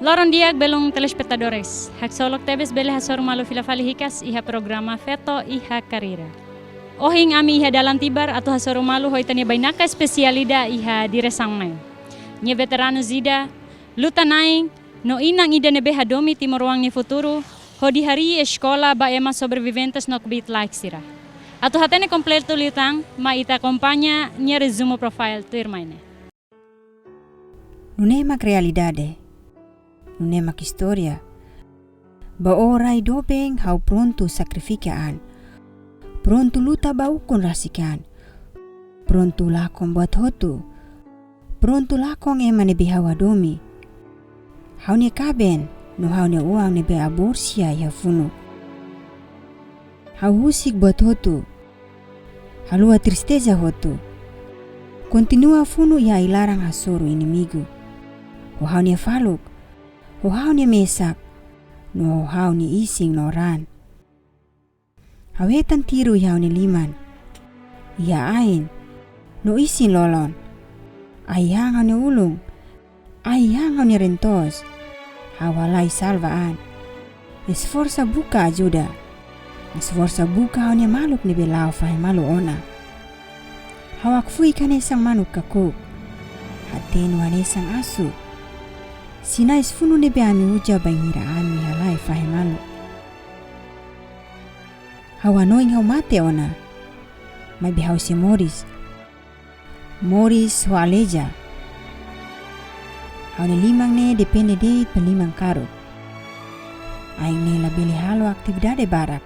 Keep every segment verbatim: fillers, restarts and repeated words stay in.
Loron di'ak belun telespetadores. Haksolok tebes bele hasoru malu fila fali hikas iha programa Feto iha Karreira. Ohin ami iha dalan tibar atu hasoru malu ho ita-nia bainaka espesiál ida iha diresaun na'in. Nia veteranus ida, luta-na'in, no inan ida ne'ebé hadomi timoroan nia futuru, hodi harii eskola ba ema sobreviventes no kbiit-laek sira. Atu hatene kompletu liután, mai ita akompaña nia rezumu profile tuirmai ne'e. Nune'e mak realidade. Nune'e mak istória. Ba ó rai doben ha'u prontu sakrifika an. Prontu luta ba ukun rasik an. Prontu lakon buat hotu. Prontu lakon ema ne'ebé ha'u hadomi. Ha'u-nia kaben, no ha'u-nia oan ne'ebé aborsia iha funu. Ha'u husik buat hotu. Haluha tristeza hotu. Kontinua funu iha ai-laran hasoru inimigu. Ho ha'u-nia faluk, ho ha'u-nia mesak, no ho ha'u-nia isin no raan. Ha'u hetan tiru iha ha'u-nia liman, iha ain, no isin-lolon. Ahi han ha'u-nia ulun, ahi han ha'u-nia reen-toos. Ha'u halai salva an. Esforsa buka ajuda. Esforsa buka ha'u-nia maluk ne'ebé la'o fahe malu ona. Ha'u hakfuik hanesan manuk kakuk. Hatenu hanesan asu. Sinais funu ne'ebé ami uza bainhira ami halai fahe malu. Ha'u hanoin ha'u mate ona. Maibé ha'u sei moris. Moris ho aleija. Ha'u-nia liman ne'e depende de'it ba liman karuk. Ain ne'e labele halo atividade barak.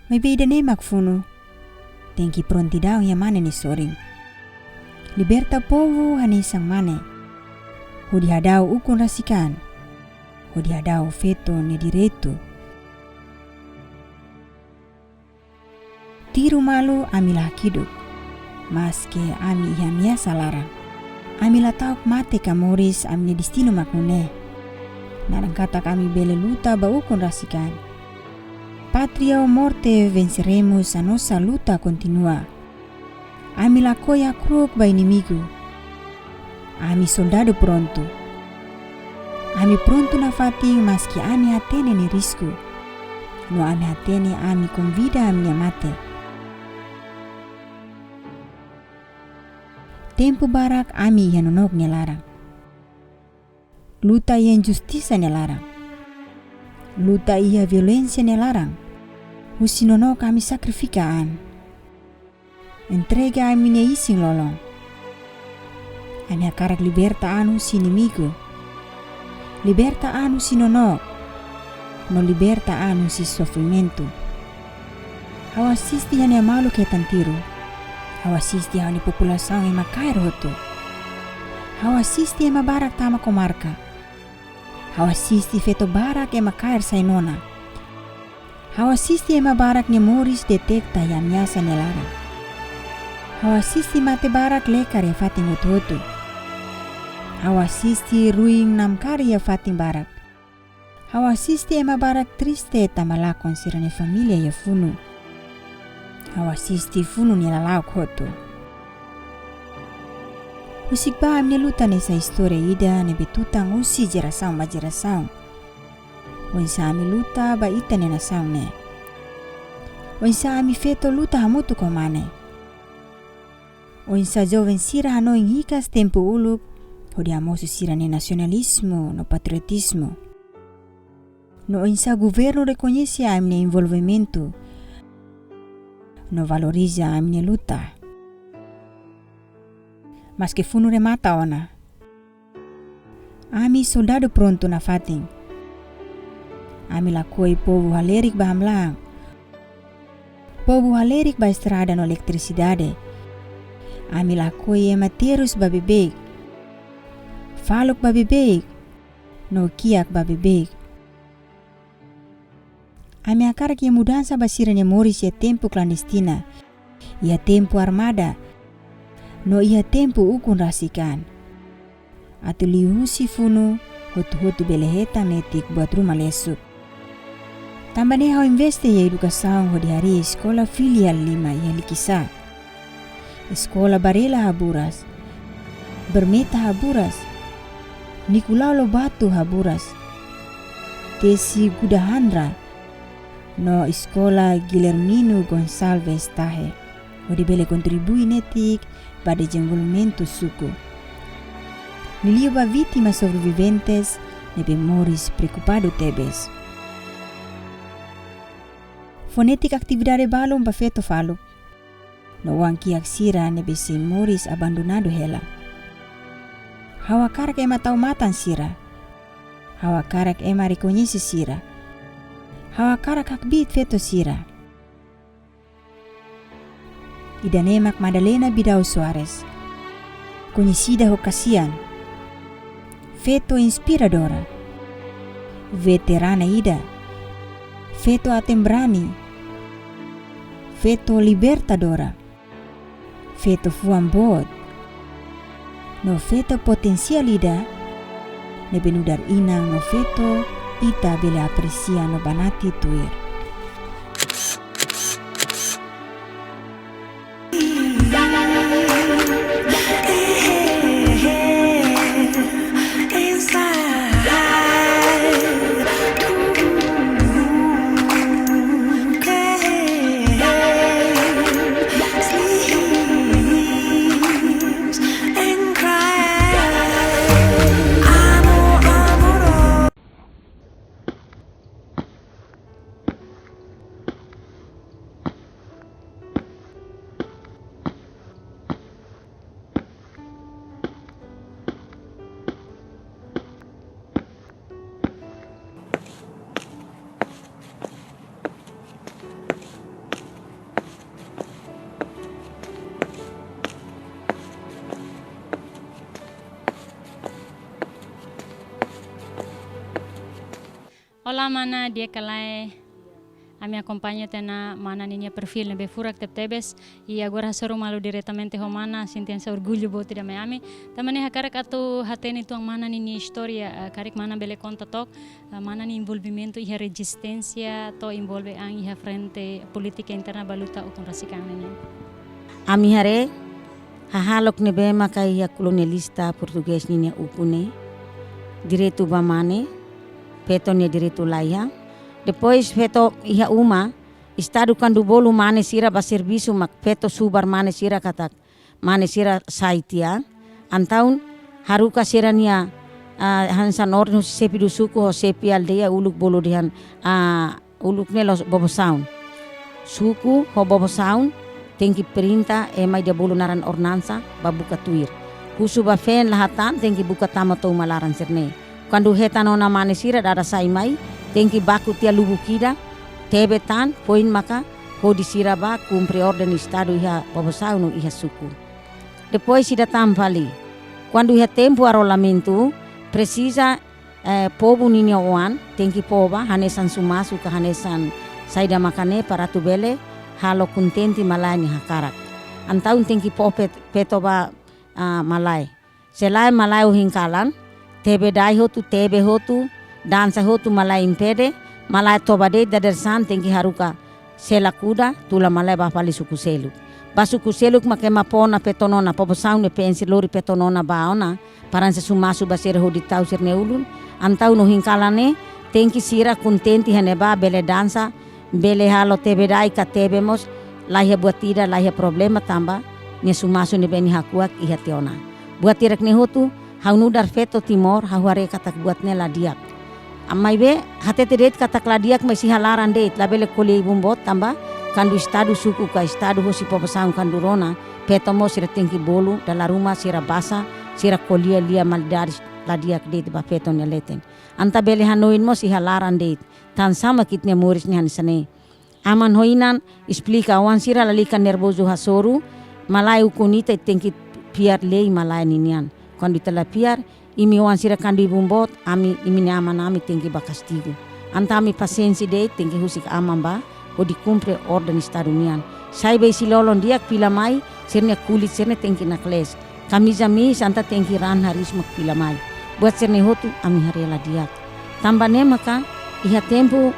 Maibé ida-ne'e mak funu. Tenke prontidaun iha mane nia sorin. Liberta povu hanesan mane. Hodi hadau ukun rasik an. Hodi hadau feto nia direitu. Tiru malu ami la hakiduk. Maske ami iha ameasa laran. Ami la ta'uk mate ka moris, ami-nia destinu mak nune'e. Naran katak ami bele luta ba ukun rasik an. Pátria ou morte, venceremos, a nossa luta continua. Ami lakohi hakru'uk ba inimigu. Ami soldadu prontu. Ami prontu nafatin maske ami hatene nia risku. No ami hatene ami konvida ami-nia mate. Tempu barak ami iha nonook nia laran. Luta iha injustisa nia laran. Luta iha violénsia nia laran. Husi nonook ami sakrifika an. Entrega ami-nia isin-lolon. Ami hakarak liberta an husi inimigu. Liberta an husi nonook. No liberta an husi sofrimentu. Ha'u asiste ha'u-nia maluk hetan tiru. Ha'u asiste ha'u-nia populasaun ema kaer hotu. Ha'u asiste ema barak tama komarka. Ha'u asiste feto barak ema kaer sai nona. Ha'u asiste ema barak nia moris detekta iha ameasa nia laran. Ha'u asiste mate barak lekar iha fatin hotu-hotu. Ha'u asiste ruin namkari iha fatin barak. Ha'u asiste ema barak triste tanba lakon sira-nia família iha funu. Ha'u asiste funu nia lala'ok hotu. Husik ba ami-nia luta ne'e sai istória ida ne'ebé tutan husi jerasaun ba jerasaun. Oinsá ami luta ba ita-nia nasaun ne'e. Oinsá ami feto luta hamutuk ho mane. Oinsá joven sira hanoin hikas tempu uluk, hodi hamosu sira-nia nasionalizmu no patriotizmu. No oinsá governu rekoñese ami-nia envolvimentu, no valoriza ami-nia luta. Maske funu remata ona. Ami soldadu prontu nafatin. Ami lakohi povu halerik ba hamlaha. Povu halerik ba estrada no eletrisidade. Ami lakohi ema terus ba beibeik. Faluk ba beibeik. No kiak ba beibeik. Ami hakarak iha mudansa ba sira-nia moris iha tempu klandestina, iha tempu armada, no iha tempu ukun rasik an. Atu liuhusi funu, hotu-hotu bele hetan netik buat ruma lesuk. Tanba ne'e ha'u investe iha edukasaun hodi harii eskola filiál lima iha Likisá. Eskola Barela Haburas, Bermeta Haburas, Nicolau Lobato Haburas, tesi Gudahanra, no Eskola Guilhermino Gonçalves Tahe, hodi bele kontribui netik ba dezenvolvimentu suku. Liuliu ba vítima sobreviventes ne'ebé moris preokupadu tebes. Fó netik atividade balun ba feto faluk no oan kiak sira ne'ebé sei moris abandonadu hela. Ha'u hakarak ema tau matan sira. Ha'u hakarak ema rekoñese sira. Ha'u hakarak hakbiit feto sira. Ida-ne'e mak Madalena Bidau Soares, koñesida ho Kasian. Feto inspiradora. Veterana ida. Feto aten-brani. Feto libertadora. Feto fuan boot. No feto potensiál ida ne'ebé nu'udar inan no feto ita bele apresia no banati tuir. Olá, mana, di'ak ka lae? Ami akompaña tiha ona mana ninia perfil ne'ebé furak tebetebes, i agora hasoru malu diretamente ho mana, sente hanesan orgullu boot ida mai ami. Tanba ne'e hakarak atu hatene uitoan mana ninia istória, eh, karik mana bele konta took, eh, mana nia envolvimentu iha rezisténsia to'o envolve an iha frente polítika interna ba luta ukun rasik an ninian. Ami haree, hahalok ne'ebé maka iha kolonialista portugés ninia ukun ne'e, direitu ba mane, feto nia direitu laiha. Depois feto iha uma, Estadu kuandu bolu mane sira ba servisu mak feto subar mane sira katak mane sira sai tiha. Entaun haruka sira-nia, ah, hanesan orden husi xefe do suku ho xefe aldeia uluk bolu dehan, ah, uluk ne'e la'ós povoasaun. Suku ho povoasaun tenke printa ema ida bolu naran ordenansa ba buka tuir. Husu ba feen la hatán, tenke buka tama to'o uma laran sira-ne'e. Kuandu hetan ona mane sira dada sai mai, tenke baku tiha lubuk ida, tebe tan, foin maka hodi sira bá kumpre orden Estadu iha povoasaun no iha suku. Depois ida tan fali. Kuandu iha tempu arrolamentu, presiza, eh, povu ninia oan, tenke fó ba, hanesan sumasu ka hanesan saida maka ne'e para atu bele halo kontente malae nia hakarak. Entaun tenke fó fe-, feto ba, ah, malae. Se lae malae ohin kalan, tebe-dae hotu, tebe hotu, dansa hotu malae impede, malae toba de'it dadeer-saan tenke haruka sela kuda, tula malae bá fali suku seluk. Ba suku seluk mak ema fó ona feto nona, povoasaun ne'e feen sira lori feto nona bá ona, para hanesan sumasu ba sira hodi tau sira-nia ulun, entaun ohin kalan ne'e, tenke sira kontente iha ne'ebá bele dansa, bele halo tebe-dae ka tebe mós, laiha buat ida, laiha problema tanba, nia sumasu ne'ebé nia hakuak iha tiha ona. Buat hirak-ne'e hotu, ha'u nu'udar feto Timor, ha'u haree katak buat ne'e la di'ak. Maibé, hatete de'it katak la di'ak, mas iha laran de'it, labele ko'alia ibun boot tanba, kuandu Estadu suku ka Estadu hosi povoasaun kuandu rona, feto mós sira tenke bolu, dala ruma sira basa, sira ko'alia lia-maldades la di'ak de'it ba feto nia leten. Entaun bele hanoin mós iha laran de'it, tansá mak ita-nia moris ne'e hanesan ne'e. Aman ho inan esplika oan sira lalika nervozu hasoru, malae ukun ita tenke fiar lei malae ninian. Kuandu ita la fiar, imi oan sira kuandu ibun boot, ami, imi-nia aman ami tenke bá kastigu. Entaun ami pasiénsia de'it tenke husik aman bá, hodi kumpre orden Estadu nian. Sai ba isin-lolon di'ak fila mai, sira-nia kulit sira-ne'e tenke naklees. Kamiza miis entaun tenke raan hariis mak fila mai. Buat sira-ne'e hotu ami haree la di'ak. Tanba ne'e maka iha tempu,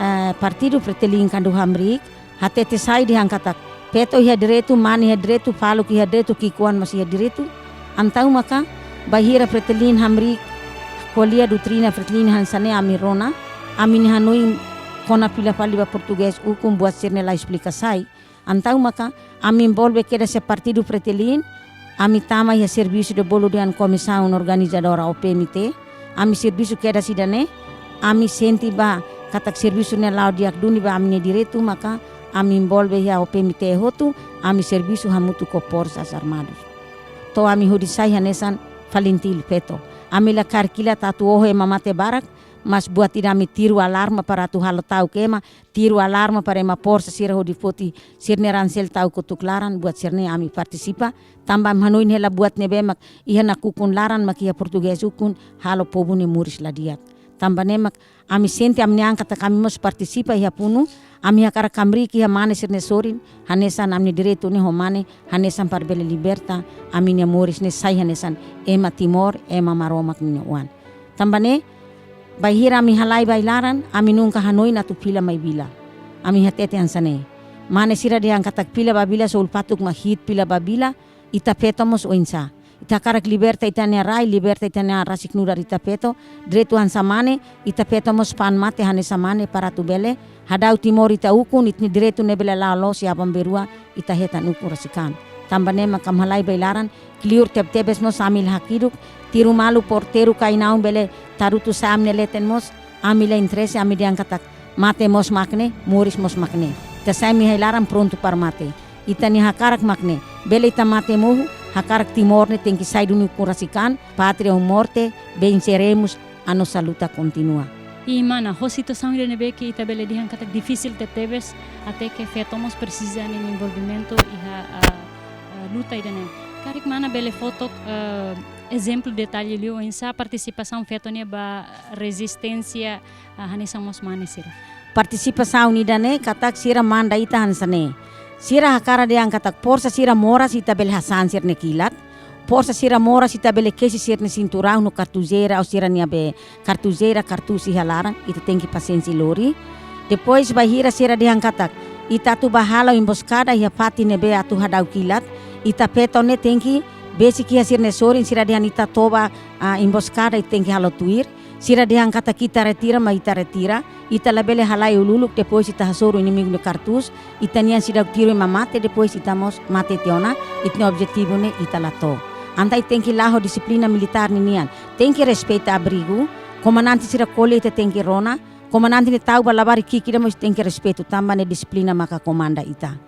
eh, Partidu Fretilin kuandu hamriik, hatete sai dehan katak feto iha direitu, mane iha direitu, faluk iha direitu, ki'ikoan mós iha direitu. Entaun maka bainhira Fretilin hamriik Ko'alia doutrina Fretilin hanesan ne'e ami rona, ami-nia hanoin kona fila fali ba portugés ukun buat sira-ne'e la esplika sai. Entaun maka, ami envolve kedas iha partidu Fretilin, ami tama iha servisu de bolu dehan komisaun organizadora O P M T, ami servisu kedas ida-ne'e, ami sente ba katak servisu ne'e la'o di'ak duni ba ami-nia direitu, maka ami envolve iha O P M T hotu, ami servisu hamutuk ho Forsas Armadus. To'o ami hodi sai hanesan FALINTIL feto. Ami la kaer kilat atu oho ema mate barak, mas buat ida ami tiru alarma para atu halo ta'uk ema, tiru alarma para ema forsa sira hodi foti sira-nia ransel ta'uk kotuk laran, buat sira-ne'e ami partisipa, tanba ami hanoin hela buat ne'ebé mak iha nakukun laran mak iha portugés ukun halo povu ne'e moris la di'ak. Tanba ne'e mak ami sente ami-nia an katak ami mós partisipa iha funu, ami hakarak hamriik iha mane sira-nia sorin, hanesan ami-nia direitu ne'e ho mane, hanesan para bele liberta ami-nia moris ne'e sai hanesan ema Timor, ema Maromak nia oan. Tanba ne'e, bainhira ami halai ba ai-laran, ami nunka hanoin atu fila mai vila. Ami hatete hanesan ne'e. Mane sira dehan katak fila ba vila, só uluk fatuk mak hi'it fila ba vila, ita feto mós oinsá. Ita hakarak liberta ita-nia rai, liberta ita-nia rasik nu'udar ita feto, direitu hanesan mane, ita feto mós fa'an mate hanesan mane para atu bele hadau Timor ita ukun, ita-nia direitu ne'e bele la'o loos iha aban-bainrua, ita hetan ukun rasik an. Tanba ne'e maka ami halai ba ai-laran, kleur tebetebes mós ami la hakiduk, tiru malu porteiru kainaun bele tarutu sa'e ami-nia leten mós, ami la interese, ami dehan katak mate mós mak ne'e, moris mós mak ne'e. Ita sai mai ai-laran prontu para mate. Ita-nia hakarak mak ne'e, bele ita mate mohu, hakarak Timor ne'e tenke sai duni ukun rasik an, pátria ou morte, venceremos, a nossa luta continua. I mana, ho situasaun ida ne'ebé ke ita bele dehan katak difisil tebetebes, até ke feto mós presiza ninia envolvimentu iha, ah, ah, luta ida-ne'e. Karik mana bele fó took, ah, ezemplu detalle liu oinsá partisipasaun feto nian ba rezisténsia, ah, hanesan mós mane sira. Partisipasaun ida-ne'e katak sira manda ita hanesan ne'e. Sira hakarak dehan katak forsa sira moras ita bele hasán sira-nia kilat. Forsa sira moras ita bele kesi sira-nia sinturaun ho kartuzeira ou sira-nia be kartuzeira, kartús iha laran, ita tenke pasiénsia lori. Depois bainhira sira dehan katak ita atu bá halo emboskada iha fatin ne'ebé atu hadau kilat, ita feto ne'e tenke besik iha sira-nia sorin, sira dehan ita toba, ah, emboskada, ita tenke halo tuir. Sira dehan katak ita retira, mak ita retira. Ita labele halai ululuk, depois ita hasoru inimigu nia kartús, ita-nian seidauk tiru ema mate, depois ita mós mate tiha ona, ita-nia objetivu ne'e ita la to'o. Entaun ita tenke la'o ho dixiplina militár ninian. Tenke respeita abrigu, komandante sira ko'alia ita tenke rona, komandante ne'e tau ba labarik ki'ik ida mós ita tenke respeitu, tanba ne'e dixiplina maka komanda ita.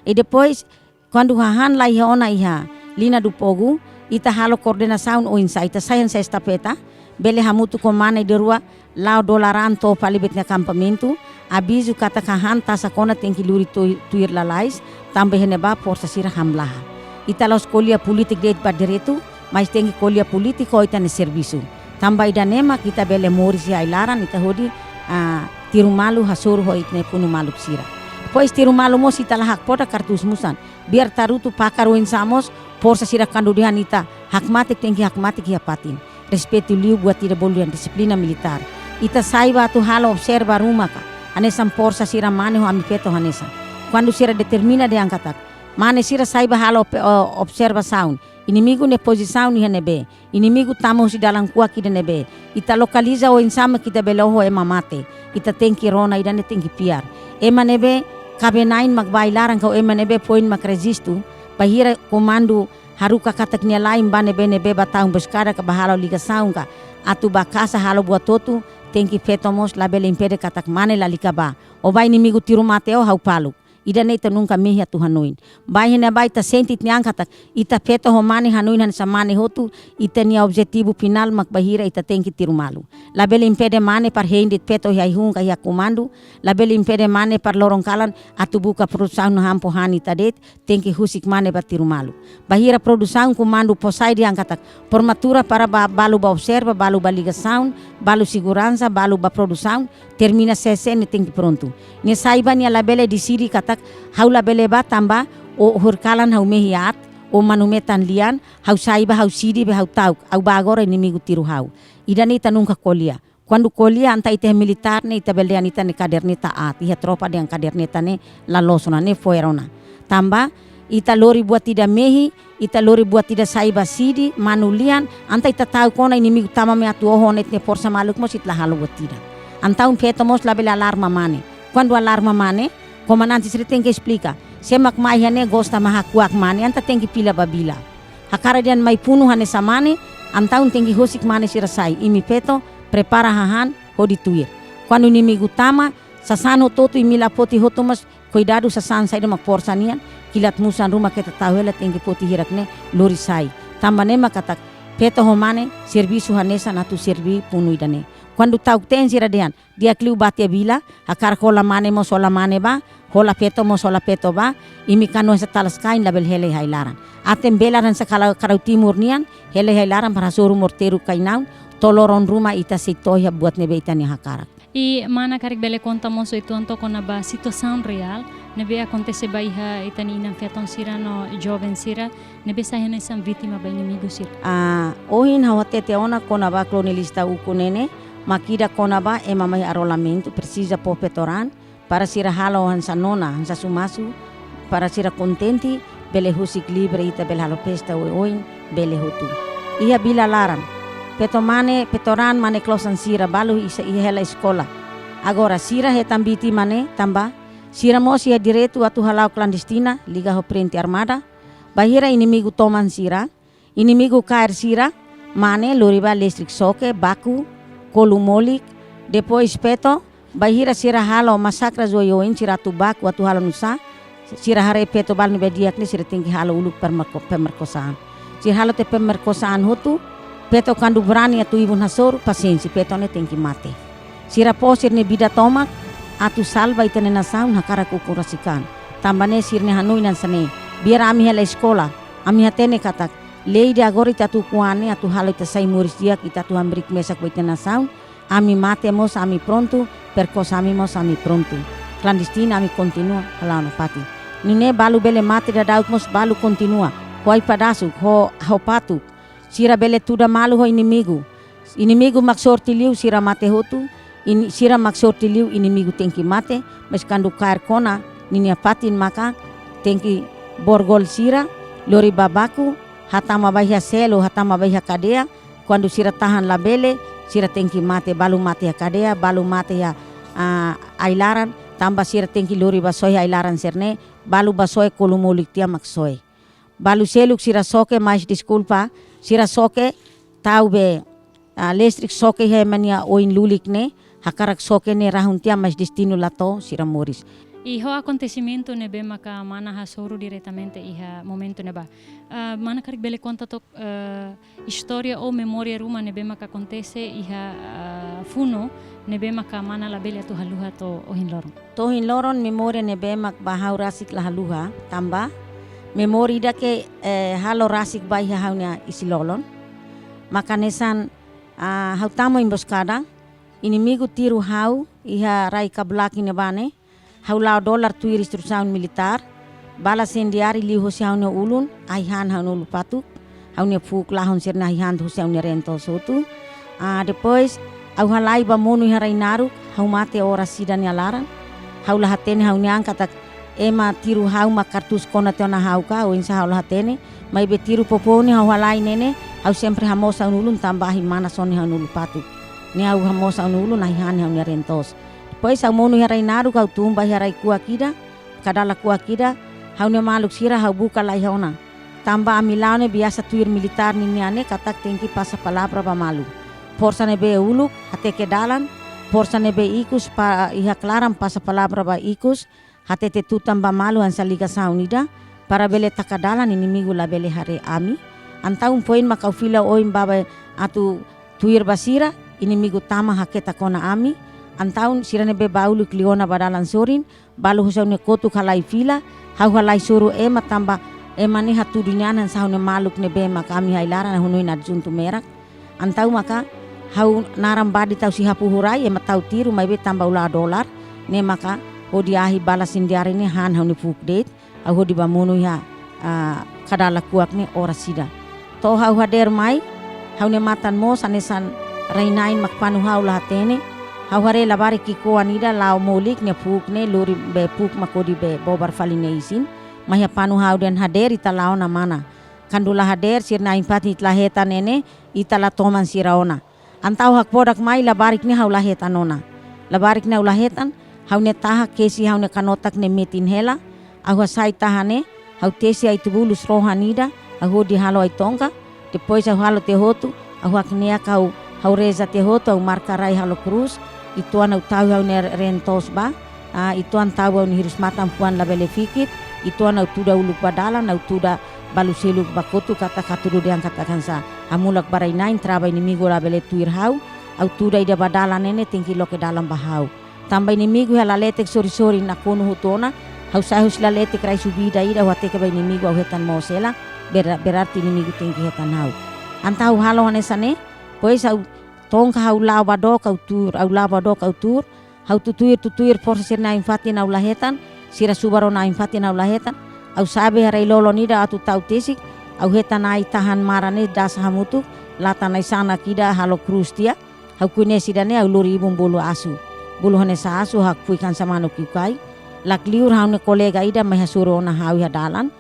I depois, kuandu hahán la iha ona iha Linha do Fogo, ita halo koordenasaun oinsá, ita sai hanesan estafeta, bele hamutuk ho mane ida rua, la'o dolaran to'o fali ba ita-nia akampamentu, avizu katak hahán tasak ona tenke lori tui-, tuir lalais, tanba iha ne'ebá forsa sira hamlaha. Ita la'ós ko'alia polítika de'it ba direitu, mas tenke ko'alia polítika ho ita-nia servisu. Tanba ida-ne'e mak ita bele moris iha ai-laran, ita hodi, ah, tiru malu hasoru ho ita-nia funu-maluk sira. Depois tiru malu mós ita la hakfodak kartús musan. Biar tarutu fakar oinsá mós, forsa sira kuandu dehan ita hakmatek tenke hakmatek iha fatin. Respeitu liu buat ida bolu dehan dixiplina militár. Ita sai ba atu halo observa ruma ka. Hanesan forsa sira mane ho ami feto hanesan. Kuandu sira determina dehan katak mane sira sai ba halo pe-, o, observasaun. Inimigu nia pozisaun iha ne'ebé. Inimigu tama husi dalan kuak ida ne'ebé. Ita lokaliza oinsá mak ita bele oho ema mate. Ita tenke rona ida-ne'e tenke fiar. Ema ne'ebé kaben-na'in mak ba ai-laran ka ema ne'ebé foin mak rejistu. Bainhira komandu haruka katak nia la'en ba ne'ebé-ne'ebé ba tau emboskada ka ba halo ligasaun ka atu ba kasa halo buat hotu, tenke feto mós labele impede katak mane lalika ba. Ó ba inimigu tiru mate ó, ha'u faluk. Ida-ne'e ita nunka mehi atu hanoin. Bainhira ne'ebá ita sente ita-nia an katak ita feto ho mane hanoin hanesan mane hotu, ita-nia objetivu finál mak bainhira ita tenke tiru malu. Labele impede mane para hein de'it feto iha ai-hun ka iha komandu, labele impede mane para loron kalan atu buka produsaun no hampu han ita de'it, tenke husik mane ba tiru malu. Bainhira produsaun komandu fó sai dehan katak formatura para ba, balu ba observa, balu ba ligasaun, balu seguransa, balu ba produsaun, termina C C ne'e tenke prontu. Nia sai ba nia labele deside katak ha'u labele ba tanba ó horikalan ha'u mehi aat, ó manu-metan lian, ha'u sai ba ha'u sidi be ha'u ta'uk, ha'u ba agora inimigu tiru ha'u. Ida-ne'e ita nunka ko'alia. Kuandu ko'alia entaun ita militár ne'e ita bele dehan ita-nia kaderneta aat, iha tropa dehan kaderneta ne'e la loos ona, ne'e fo'er ona. Tanba ita lori buat ida mehi, ita lori buat ida sai ba sidi, manu lian, entaun ita ta'uk ona inimigu tama mai atu oho ona ita-nia forsa maluk mós ita la halo buat ida. Entaun feto mós labele alarma mane. Kuandu alarma mane, komandante sira tenke esplika. Sé mak mai iha ne'e gosta mak hakuak mane, entaun tenke fila ba vila. Hakarak dehan mai funu hanesan mane, entaun tenke husik mane sira sai. Imi feto, prepara hahán, hodi tuir. Kuandu inimigu tama, sasán hotu-hotu imi la foti hotu mós, kuidadu sasán saida mak forsa nian, kilat-musan ruma keta ta'uk hela tenke foti hirak ne'e lori sai. Tanba ne'e mak katak feto ho mane servisu hanesan atu serví funu ida-ne'e. Kuandu ta'uk-teen sira dehan, di'ak liu bá tiha vila, hakarak hola mane mós hola mane bá, hola feto mós hola feto bá, imi kanu hanesan talas-kain labele hela iha ai-laran. Aten belar hanesan karau, karau timur nian, hela iha ai-laran para hasoru morteiru kainaun, to'o loron ruma ita sei to'o iha buat ne'ebé ita-nia hakarak. I mana karik bele konta mós uitoan to'o kona-ba situasaun reál ne'ebé akontese ba iha ita-nia inan-feton sira no joven sira ne'ebé sai hanesan vítima ba inimigu sira. Ah, ohin ha'u hatete ona kona-ba kolonialista ukun ne'e, mak ida kona-ba ema mai arrolamentu, presiza fó feto raan, para sira halo hanesan nona, hanesan sumasu, para sira kontente, bele husik livre ita bele halo festa oioin, bele hotu. Iha vila laran. Feto mane, feto raan mane klosan sira balu iha, iha hela eskola. Agora sira hetan vítima ne'e tanba sira mós iha direitu atu hala'o klandestina, liga ho frente armada. Bainhira inimigu toman sira, inimigu kaer sira, mane lori bá listrik xoke, baku, kolu molik, depois feto, bainhira sira halo masakre oioin sira atu baku atu halo nusá, sira haree feto balu ne'ebé di'ak ne'e sira tenke halo uluk pemerko-, pemerkosaan. Sira halo tiha pemerkosaan hotu, feto kuandu brani atu ibun hasoru, pasiénsia feto ne'e tenke mate. Sira fó sira-nia vida tomak, atu salva ita-nia nasaun hakarak ukun rasik an. Tanba ne'e sira-nia hanoin hanesan ne'e, biar ami hela eskola, ami hatene katak, lei ida agora ita atu ukun an ne'e atu halo ita sai moris di'ak, ita atu hamriik mesak ba ita-nia nasaun, ami mate mós ami prontu, perkosa ami mós ami prontu. Klandestina ami kontinua hala'o nafatin. Nune'e balu bele mate daudauk mós balu kontinua. Ho ai-padasuk, ho, ho fatuk. Sira bele tuda malu ho inimigu. Inimigu mak sorte liu sira mate hotu, ini-, sira mak sorte liu inimigu tenke mate, mas kuandu kaer kona ninia fatin maka tenke borgol sira, lori bá baku, hatama ba iha selu, hatama ba iha kadeia, kuandu sira tahan labele, sira tenke mate, balu mate iha kadeia, balu mate iha, ah, ai-laran, tanba sira tenke lori bá soe iha ai-laran sira-ne'e, balu bá soe kolu molik tiha mak soe. Balu seluk sira xoke, mais deskulpa, sira xoke, tau be, ah, listrik xoke iha ema nia oin lulik ne'e, hakarak xoke ne'e rahun tiha mais destinu la to'o sira moris. I ho akontesimentu ne'ebé maka mana hasoru diretamente iha momentu ne'ebá. Ah, mana karik bele konta took, eh, istória ou memória ruma ne'ebé maka akontese iha, ah, funu ne'ebé maka mana labele atu haluha to'o ohin loron. To'o ohin loron memória ne'ebé mak ba ha'u rasik la haluha, tanba memória ida ke, eh, halo rasik ba iha ha'u-nia isin-lolon. Mak hanesan, ah, ha'u tama emboscada, inimigu tiru ha'u iha rai Kabulaki ne'ebá ne'e, ha'u la'o dólar tuir instrusaun militár, balas incendiáriu liu hosi ha'u-nia ulun, ai-han ha'u-nia ulun fatuk, ha'u-nia fuuk lahun sira-ne'e ai-han hosi ha'u-nia reen-toos hotu. Ah, depois, ha'u halai bá monu iha rai naruk, ha'u mate oras ida nia laran, ha'u la hatene ha'u-nia an katak ema tiru ha'u mak kartus kona tiha ona ha'u ka, oinsá ha'u la hatene, maibé tiru foufoun ne'e ha'u halai ne'e ne'e, ha'u sempre hamoos ha'u-nia ulun tanba ahi manas ona iha ha'u-nia ulun fatuk. Ne'e ha'u hamoos ha'u-nia ulun, ai-han ha'u-nia reen-toos. Depois ha'u monu iha rai naruk, ha'u tun ba iha rai kuak ida, kadala kuak ida, ha'u-nia maluk sira ha'u buka la iha ona. Tanba ami la'o ne'e biasa tuir militár ninian ne'e katak tenke pasa palavra ba malu. Forsa ne'ebé uluk, hateke dalan, forsa ne'ebé ikus ba iha klaran pasa palavra ba ikus, hatete tutan ba malu hanesan ligasaun ida, para bele taka dalan inimigu labele haree ami. Entaun foin mak ha'u fila oin bá ba atu tuir ba sira, inimigu tama haketak ona ami. Entaun sira ne'ebé bá uluk liu ona ba dalan sorin, balu hosi ha'u-nia kotuk halai fila, ha'u halai soru ema tanba ema ne'e hatudu nian hanesan ha'u-nia maluk ne'ebé mak ami iha ai-laran ha'u hanoin adjuntu merak. Entaun maka ha'u naran badi tau si hapu hurai, ema tau tiru maibé tanba ha'u la'o dólar, ne'e maka hodi ahi balas incendiáriu ne'e han ha'u-nia fuuk de'it, ha'u hodi bá monu iha, ah, kadala kuak ne'e oras ida. To'o ha'u hadeer mai, ha'u-nia matan moos hanesan rai-na'in mak fanu ha'u la hatene, ha'u haree labarik ki'ikoan ida la'o molik nia fuuk ne'e lori be fuuk mak hodi be bobar fali nia isin, mai hapanu ha'u dehan hadeer ita la'o ona mana. Kuandu la hadeer, sira-nia ain-fatin ita la hetan ne'e ne'e, ita la toman sira ona. Entaun hakfodak mai, labarik ne'e ha'u la hetan ona. Labarik ne'e ha'u la hetan, ha'u-nia taha kesi ha'u-nia kanotak ne'e metin hela, ha'u hasai taha ne'e, ha'u tesi ai-tubulus rohan ida, ha'u hodi halo ai-tonka, depois ha'u halo tiha hotu, ha'u hakne'ak ha'u, ha'u reza tiha hotu, ha'u marka rai halo krús, uitoan ha'u tau ha'u-nia reen toos ba, ah, uitoan tau ha'u-nia hirus-matan fuan labele fikit, uitoan ha'u tuda uluk ba dalan, ha'u tuda balu seluk ba kotuk katak hatudu dehan katak hanesan hamulak ba rai-na'in, trava inimigu labele tuir ha'u, ha'u tuda ida ba dalan ne'e ne'e tenke loke dalan ba ha'u. Tanba inimigu iha laletek sori-sori nakonu hotu ona, ha'u sa'e husi laletek rai subida ida ha'u hateke ba inimigu ha'u hetan moos hela, bera-, berarti inimigu tenke hetan ha'u. Entaun ha'u halo hanesan ne'e, depois ha'u tonka ha'u la'o ba dook ha'u tuur, ha'u la'o ba dook ha'u tuur, ha'u tutuir, tutuir forsa sira-nia ain-fatin ha'u la hetan, sira subar ona ain-fatin ha'u la hetan, ha'u sa'e ba iha rai-lolon ida atu tau tesik, ha'u hetan ai-tahan maran ne'e dasa hamutuk, latan ai-sanak ida halo krús tiha, ha'u koñese ida-ne'e ha'u lori ibun bolu asu. Bolu hanesan asu hakfodak hanesan manu ki'ukai. La'ós liur ha'u-nia kolega ida mai hasoru ona ha'u iha dalan.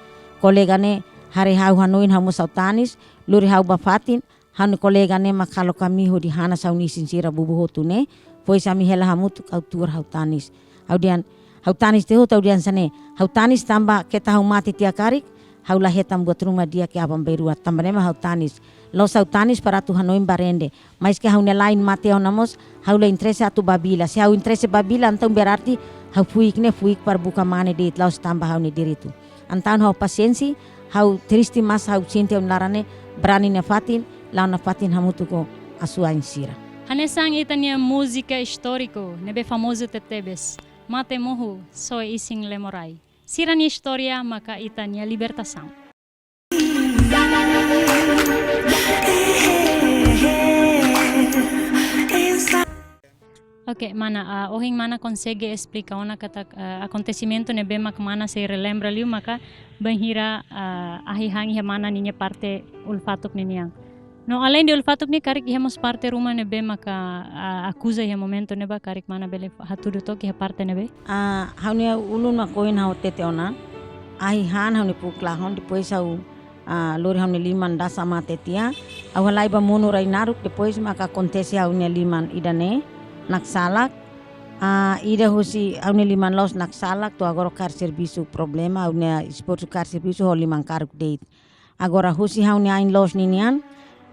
Kolega ne'e haree ha'u hanoin ha'u mós ha'u tanis, lori ha'u ba fatin, ha'u-nia kolega ne'e mak halo kaminho hodi hanas ha'u-nia isin sira bubu hotu ne'e, depois ami hela hamutuk ha'u tuur ha'u tanis. Ha'u dehan, ha'u tanis tiha hotu ha'u dehan hanesan ne'e, ha'u tanis tanba keta ha'u mate tiha karik, ha'u la hetan buat ruma di'ak iha aban-bainrua, tanba ne'e mak ha'u tanis. La'ós ha'u tanis para atu hanoin ba rende. Maske ha'u-nia la'en mate ona mós, ha'u la interese atu babila. Se ha'u interese babila, entaun berarti ha'u fuik ne'e, fuik para buka mane de'it, la'ós tanba ha'u-nia direitu. Entaun ha'u pasiénsia, ha'u triste mas ha'u sente ha'u-nia laran ne'e, brani nafatin, la'o nafatin hamutuk ho asu-ain sira. Hanesan ita-nia múzika istóriku, ne'ebé famozu tebetebes, Mate Mohu, Soe Isin Lemo Rai. Sira-nia istória maka ita-nia libertasaun. Oke, mana, ah, ohin mana konsege esplika ona katak, ah, akontesimentu ne'ebé mak mana sei relembra liu maka bainhira, ah, ahi han iha mana ninia parte ulfatuk ninian. No além de ulfatuk ne'e karik iha mós parte ruma ne'ebé maka, ah, akuza iha momentu ne'ebá, karik mana bele hatudu took iha parte ne'ebé? Ah, ha'u-nia ulun mak ohin ha'u hatete ona. Ahi han ha'u-nia fuuk lahon, depois ha'u, ah, lori ha'u-nia liman dasa mate tiha. Ha'u halai ba monu rai naruk, depois maka akontese ha'u-nia liman ida-ne'e, naksalak. Ah, ida husi ha'u-nia liman la'ós naksalak, to'o agora kaer servisu problema, ha'u-nia espozu kaer servisu ho liman karuk de'it. Agora husi ha'u-nia ain-loos ninian,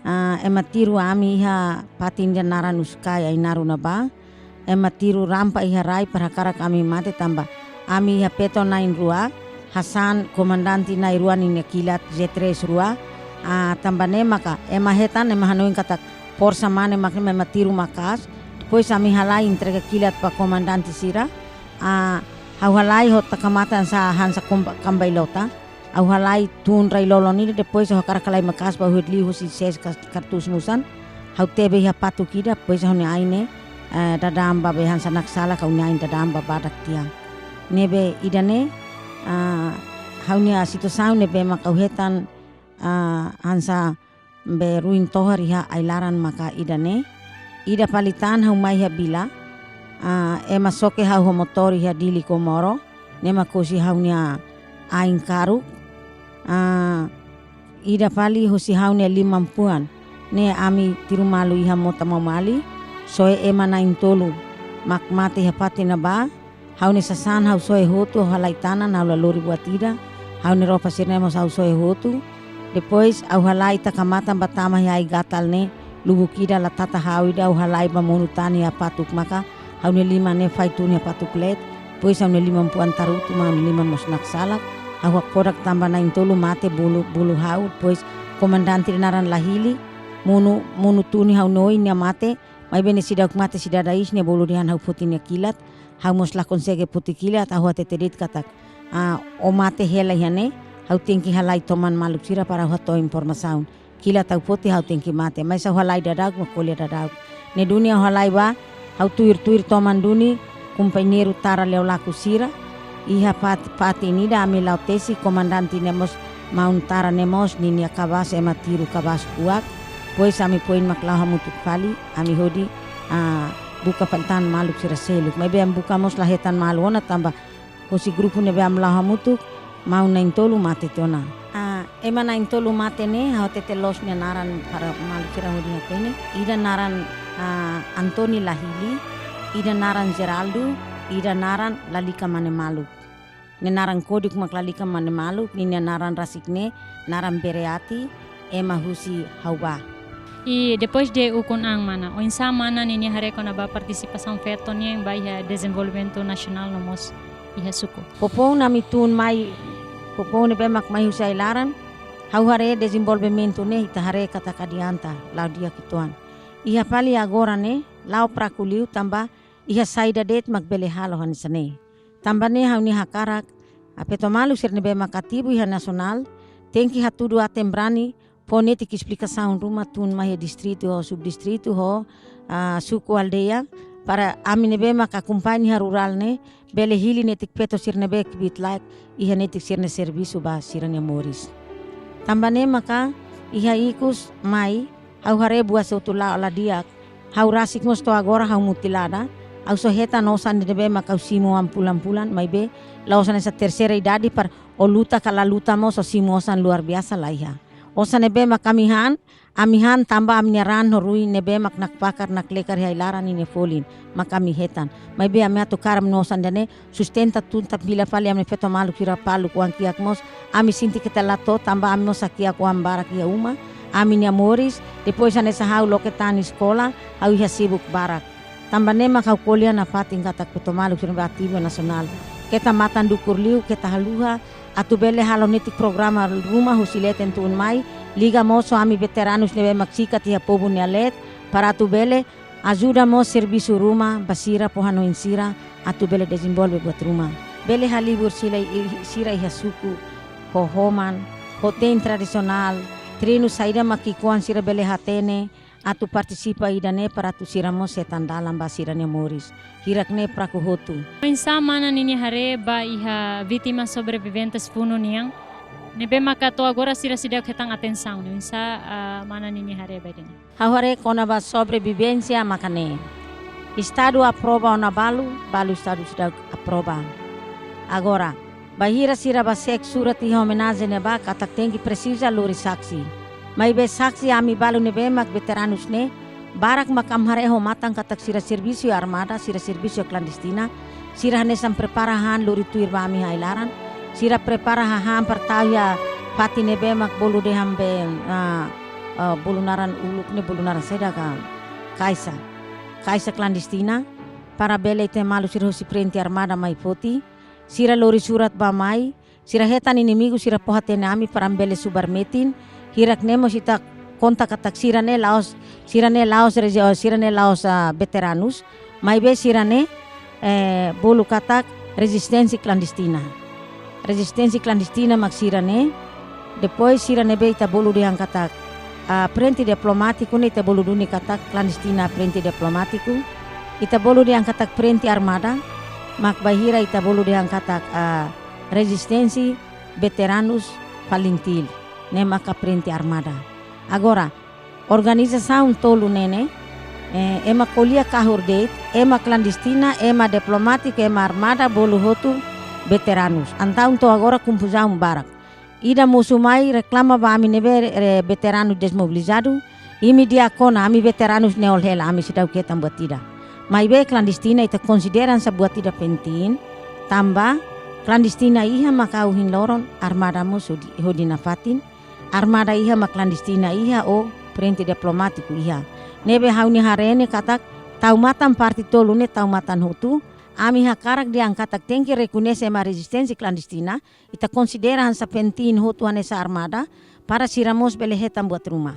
ah, ema tiru ami iha fatin ida naran Usukai, Ainaro ne'ebá. Ema tiru rampa iha rai para hakarak ami mate tanba ami iha peton na'in-rua, hasan komandante na'in-rua ninia kilat Z três rua. Ah, tanba ne'e maka ema hetan, ema hanoin katak forsa mane mak ne'e ema tiru maka'as. Depois ami halai entrega kilat ba komandante sira. Ah, ha'u halai ho taka-matan hanesan, hanesan komba-, kambailota. Ha'u halai tun rai-lolon ida, depois ha'u hakarak halai maka'as ba hudi liu husi ses kas-, kartus musan. Ha'u tebe iha fatuk ida, depois ha'u-nia ain ne'e, eh, dadam ba be hanesan naksalak, ha'u-nia ain dadam ba badak tiha. Ne'ebé ida-ne'e, ah, ha'u-nia situasaun ne'ebé mak ha'u hetan, ah, hanesan be ruin tohar iha ai-laran maka ida-ne'e. Ida fali tan ha'u mai iha vila, ah, ema soke ha'u ho motór iha Dili Komoro, ne'e mak husi ha'u-nia ain karuk. Ah, ida fali husi ha'u-nia liman fuan. Ne'e ami tiru malu iha mota Maumali, soe ema na'in-tolu mak mate iha fatin ne'ebá. Ha'u-nia sasán ha'u soe hotu, ha'u halai tanan, ha'u la lori buat ida. Ha'u-nia roupa sira-ne'e mós ha'u soe hotu. Depois ha'u halai taka-matan ba tama iha ai-gatal ne'e, lubuk ida la tata ha'u ida, ha'u halai ba monu tan iha fatuk maka ha'u-nia liman ne'e fai tun iha fatuk leet. Depois ha'u-nia liman fuan tarutu, mak ha'u-nia liman mós naksalak. Ha'u hakfodak tanba na'in-tolu mate bolu, bolu ha'u. Depois komandante ida naran Lahili, monu, monu tun iha ha'u-nia oin nia mate. Maibé nia seidauk mate, seidauk dada iis, nia bolu dehan ha'u foti nia kilat. Ha'u mós la konsege foti kilat, ha'u hatete de'it katak, ah, ó mate hela iha ne'e, ha'u tenke halai toman maluk sira para ha'u hato'o informasaun. Kilat ha'u foti ha'u tenke mate, mais ha'u halai daudauk, mak ko'alia daudauk. Ne'e duni ha'u halai ba, ha'u tuir-tuir toman duni, kompañeiru tara Leolaku sira, iha fat-, fatin ida ami la'o tesi, komandante ne'e mós, maun tara ne'e mós, ninia kabaas ema tiru kabaas kuak, depois ami foin mak la'o hamutuk fali, ami hodi, ah, buka fali tan maluk sira seluk. Maibé ami buka mós la hetan malu ona tanba husi grupu ne'ebé ami la'o hamutuk, maun na'in-tolu mate tiha ona. Ah, Ema na'in-tolu mate ne'e, ha'u hatete loos nia naran para maluk sira hodi hatene. Ida naran, ah, Antoni Lahili, ida naran Geraldo, ida naran Lalika Manemaluk. Nia naran kódigu mak Lalika Manemaluk, ninia naran rasik ne'e naran Bereati, ema husi Haubá. I depois de ukun an mana, oinsá mana ninia haree kona-ba partisipasaun feto nian ba iha dezenvolvimentu nasionál no mós iha suku? Poupou ne'ebé ami tun mai, poupou ne'ebé mak mai husi ai-laran, ha'u haree dezenvolvimentu ne'e ita haree katak adianta, la'o di'ak uitoan. Iha fali agora ne'e, la'o fraku liu tanba iha saida de'it mak bele halo hanesan ne'e. Tanba ne'e ha'u-nia hakarak, ah, feto maluk sira ne'ebé mak ativu iha nasionál, tenke hatudu aten-brani, fó netik esplikasaun ruma tun mai iha distritu ho subdistritu ho, ah, suku aldeia, para ami ne'ebé mak akompaña iha rurál ne'e, bele hili netik feto sira ne'ebé kbiit laek, iha netik sira-nia servisu ba sira-nia moris. Tanba ne'e maka, iha ikus mai, ha'u haree buat hotu la'o la di'ak. Ha'u rasik mós to'o agora ha'u mutilada. Ha'u só hetan osan ne'ebé mak ha'u simu an fulan-fulan, maibé la'ós hanesan terseira idade para ó luta ka la luta mós ó simu osan luar biasa laiha. Osan ne'ebé mak ami han, ami han tanba ami-nia raan ho ruin ne'ebé mak nakfakar naklekar iha ai-laran ninia folin, mak ami hetan. Maibé ami atu karam no osan ida-ne'e, sustenta tun tan fila fali ami feto maluk sira paluk oan kiak mós, ami sente katak la to'o tanba ami mós hakiak oan barak iha uma, ami-nia moris, depois hanesan ha'u loke tan eskola, ha'u iha sibuk barak. Tanba ne'e mak ha'u ko'alia nafatin katak feto maluk sira ne'ebé ativu nasionál. Keta matan dukur liu, keta haluha, atu bele halo netik programa ruma husi leten tun mai, liga mós ho ami veteranus ne'ebé mak sikat iha povu nia leet, para atu bele ajuda mós servisu ruma ba sira fó hanoin sira atu bele dezenvolve buat ruma. Bele halibur sila i-, sira iha suku, ho homan, ho te'in tradisionál, treinu saida mak ki'ikoan sira bele hatene, atu partisipa ida-ne'e para atu sira mós hetan dalan ba sira-nia moris. Hirak-ne'e fraku hotu. Oinsá mana ninia haree ba iha vítima sobreviventes funu nian, ne'ebé maka to'o agora sira seidauk hetan atensaun, oinsá, ah, mana ninia haree ba ida-ne'e? Ha'u haree kona-ba sobrevivénsia maka ne'e. Estadu aprova ona balu, balu Estadu seidauk aprova. Agora, bainhira sira bá seek surat iha omenajen ne'ebá katak tenke presiza lori saksi. Maibé saksi ami balu ne'ebé mak veteranus ne'e, barak mak ami haree ho matan katak sira servisu iha armada, sira servisu iha klandestina, sira hanesan prepara han lori tuir ba ami iha ai-laran, sira prepara hahán para tau iha fatin ne'ebé mak bolu dehan be, ah, ah, bolu naran uluk ne'e bolu naran saida ka, kaixa. Kaixa klandestina, para bele ita maluk sira husi frente armada mai foti, sira lori surat bá mai, sira hetan inimigu sira fó hatene ami para ami bele subar metin, hirak-ne'e mós ita konta katak sira-ne'e la'ós, sira-ne'e la'ós rezi-, sira-ne'e la'ós, ah, veteranus, maibé sira-ne'e, eh, bolu katak rezisténsia klandestina. Rezisténsia klandestina mak sira-ne'e, depois sira ne'ebé ita bolu dehan katak, ah, frente diplomátiku ne'e ita bolu duni katak klandestina frente diplomátiku, ita bolu dehan katak frente armada, mak bainhira ita bolu dehan katak, ah, rezisténsia veteranus Falintil, ne'e maka frente armada. Agora, organizasaun tolu ne'e ne'e, eh, ema ko'alia kahur de'it, ema klandestina, ema diplomátiku, ema armada, bolu hotu veteranus. Entaun to'o agora konfuzaun barak. Ida mosu mai reklama ba ami ne'ebé, eh, veteranu dezmobilizadu, imi di'ak ona, ami veteranus ne'e hela, ami seidauk hetan buat ida. Maibé klandestina ita konsidera hanesan buat ida penting, tanba klandestina iha mak ohin loron armada mós hodi, hodi nafatin, armada iha mak klandestina iha ou frente diplomátiku iha. Ne'ebé ha'u-nia haree ne'e katak tau matan parte tolu ne'e tau matan hotu, ami hakarak dehan katak tenke rekoñese ema rezisténsia klandestina, ita konsidera hanesan penting hotu hanesan armada, para sira mós bele hetan buat ruma.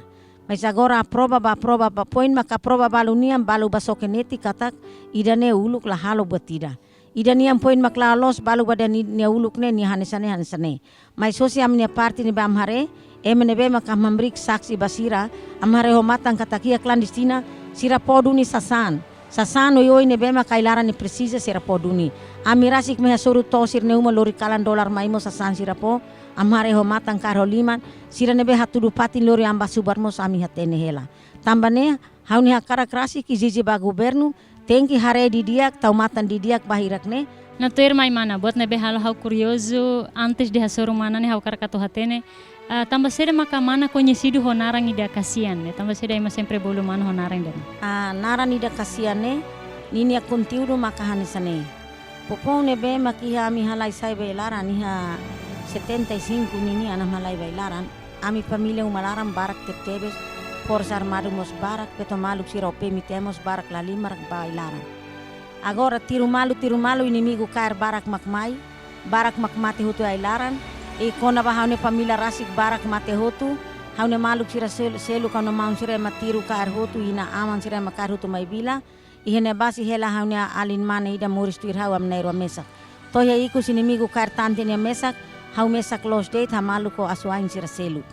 Mas agora aprova bá, aprova bá, poin maka aprova balu nian, balu bá soke netik katak ida-ne'e uluk la halo buat ida. Ida nian poin mak la'o loos, balu bá dehan ni-, nia uluk ne'e nia hanesan ne'e, hanesan ne'e. Mas hosi ami-nia parte ne'ebé ami haree, ema ne'ebé maka hamriik saksi ba sira, ami haree ho matan katak iha klandestina, sira fó duni sasán. Sasán oioin ne'ebé maka ai-laran ne'e presiza sira fó duni. Ami rasik mai hasoru to'o sira-nia uma lori kalan dolar mai mós sasán sira fó, ami haree ho matan kaer ho liman, sira ne'ebé hatudu fatin lori an bá subar mós ami hatene hela. Tanba ne'e, ha'u-nia hakarak rasik ezije ba governu, tenke haree didi'ak, tau matan didi'ak ba hirak-ne'e, Nah, tuir mai mana, buat ne'ebé halo ha'u kuriozu, antes de hasoru mana ne'e ha'u hakarak atu hatene, ah, tanba saida maka mana koñesidu ho naran ida Kasian, ne'e? Tanba saida ema sempre bolu mana ho naran ida-ne'e? Ah, naran ida Kasian ne'e, ninia konteúdu maka hanesan ne'e. Poupou ne'ebé mak iha ami halai sai ba ai-laran iha setenta e cinco ninian ami halai ba ai-laran. Ami família uma laran barak tebetebes, Forsa Armadu mós barak, feto maluk sira O P M T mós barak, lahalimar ba ai-laran. Agora tiru malu, tiru malu, inimigu kaer barak mak mai, barak mak mate hotu ai-laran. I kona-ba ha'u-nia família rasik barak mate hotu, ha'u-nia maluk sira sel-, seluk, ha'u-nia maun sira ema tiru kaer hotu, inan-aman sira ema kaer hotu mai vila. Iha ne'ebá sei hela ha'u-nia alin mane ida moris tuir ha'u, ami na'in-rua mesak. To'o iha ikus inimigu kaer tante nia mesak, ha'u mesak loos de'it, hamaluk ho asuwa'in sira seluk.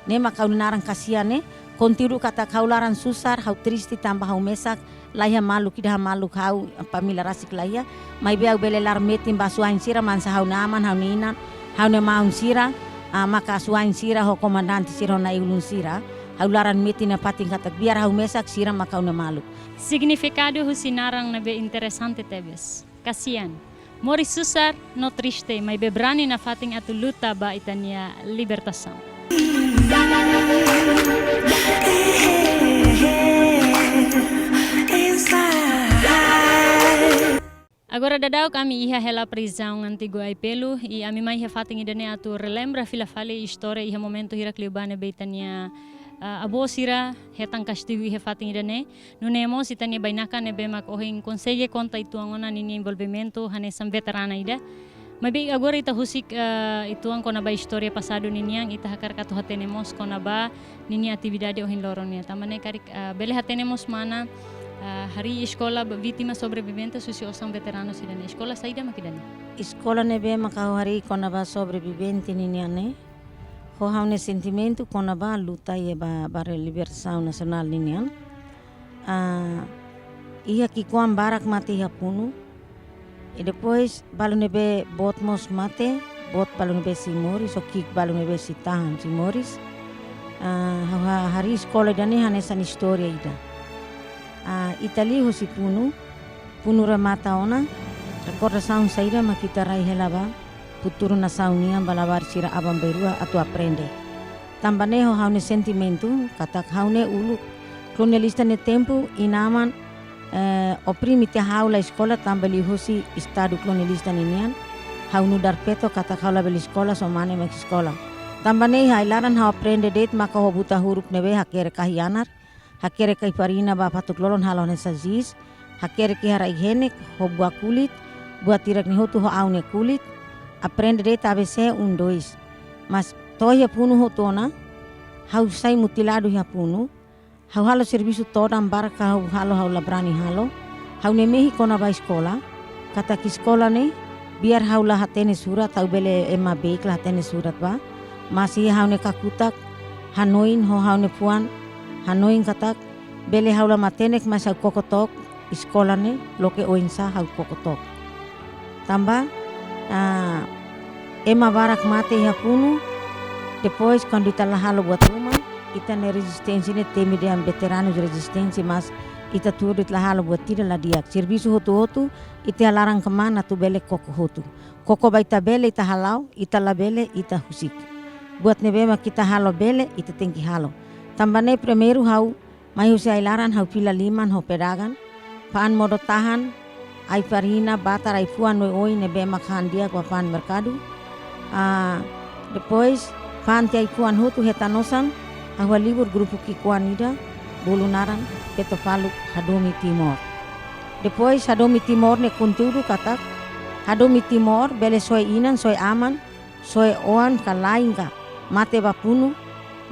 Ne'e mak ha'u-nia naran Kasian ne'e, konteúdu katak ha'u laran susar, ha'u triste tanba ha'u mesak, laiha maluk ida hamaluk ha'u, família rasik laiha. Maibé ha'u bele laran metin ba asuwa'in sira, hanesan ha'u-nia aman, ha'u-nia inan, ha'u-nia maun sira, ah, maka asuwa'in sira ho komandante sira ho na'i-ulun sira. Ha'u laran metin iha fatin katak biar ha'u mesak, sira maka ha'u-nia maluk. Signifikadu husi naran ne'ebé interesante tebes. Kasian. Moris susar no triste, maibé brani nafatin atu luta ba ita-nia libertasaun. Agora daudauk ami iha hela prizaun antigu Aipelu, i ami mai iha fatin ida-ne'e atu relembra fila fali istória iha momentu hirak liubá ne'ebé ita-nia, ah, avó sira hetan kastigu iha fatin ida-ne'e. Nune'e mós ita-nia bainaka ne'ebé mak ohin konsege konta uitoan ona ninia envolvimentu hanesan veterana ida. Maibé agora ita husik, eh, uitoan kona-ba istória pasadu ninian, ita hakarak atu hatene mós kona-ba ninia atividade ohin loron nian. Tanba ne'e karik, eh, bele hatene mós mana, eh, harii eskola ba-, vítima sobrevivente husi osan veteranu sira-ne'e. Eskola saida mak ida-ne'e? Eskola ne'ebé mak ha'u harii kona-ba sobrevivente ninian ne'e, ho ha'u-nia sentimentu kona-ba luta iha ba, ba libertasaun nasionál ninian. Ah, iha ki'ikoan barak mate iha funu. I depois balu ne'ebé boot mós mate, boot balu ne'ebé sei moris, ou ki'ik balu ne'ebé sei tahan sei moris. Ah, ha'u ha-, harii eskola ida-ne'e hanesan istória ida. Ah, ita liu husi funu, funu remata ona, rekordasaun saida mak ita rai hela ba futuru nasaun nian ba labarik sira aban-bainrua atu aprende. Tanba ne'e ho ha'u-nia sentimentu, katak ha'u ne'e uluk kolonialista nia tempu, inan-aman, eh, oprime tiha ha'u la eskola tanba liuhusi estadu kolonialista ninian, ha'u nu'udar feto katak ha'u labele eskola, só mane mak eskola. Tanba ne'e iha ai-laran ha'u aprende de'it maka ho buta huruf ne'ebé hakerek kahi yanar, hakerek kahi farina ba fatuk-lolon halo hanesan jis, hakerek iha rai-henek, ho buah kulit, buah tirak ne'e hotu ho aun nia kulit, aprende de'it A B C, um, dois. Mas to'o iha funu hotu ona, ha'u sai mutiladu iha funu, ha'u halo servisu todan barak ka ha'u halo ha'u la brani halo, ha'u-nia mehi kona-ba eskola, katak eskola ne'e, biar ha'u la hatene surat, ha'u bele ema beik la hatene surat ba, mas iha ha'u-nia kakutak, hanoin ho ha'u-nia fuan, hanoin katak, bele ha'u la matenek mas ha'u koko took, eskola ne'e, loke oinsá ha'u koko took. Tanba, ah, ema barak mate iha funu, depois kuandu ita la halo buat ruma, ita-nia rezisténsia ne'e temi dehan veteranus rezisténsia, mas ita tuur de'it la halo buat ida la di'ak. Servisu hotu-hotu, ita iha laran kmaan atu bele koko hotu. Koko ba ita bele ita hala'o, ita labele ita husik. Buat ne'ebé mak ita halo bele, ita tenke halo. Tanba ne'e primeiru ha'u mai husi ai-laran ha'u fila liman ho pedagang, fa'an modo tahan, ai-farina, batar, ai-fuan, oioin ne'ebé mak han di'ak ba fa'an merkadu. Ah, depois, fa'an tiha ai-fuan hotu hetan osan, ha'u halibur grupu ki'ikoan ida, bolu naran Feto Faluk Hadomi Timor. Depois, Hadomi Timor nia konteúdu katak, hadomi Timor, bele soe inan, soe aman, soe oan ka la'en ka, mate ba funu,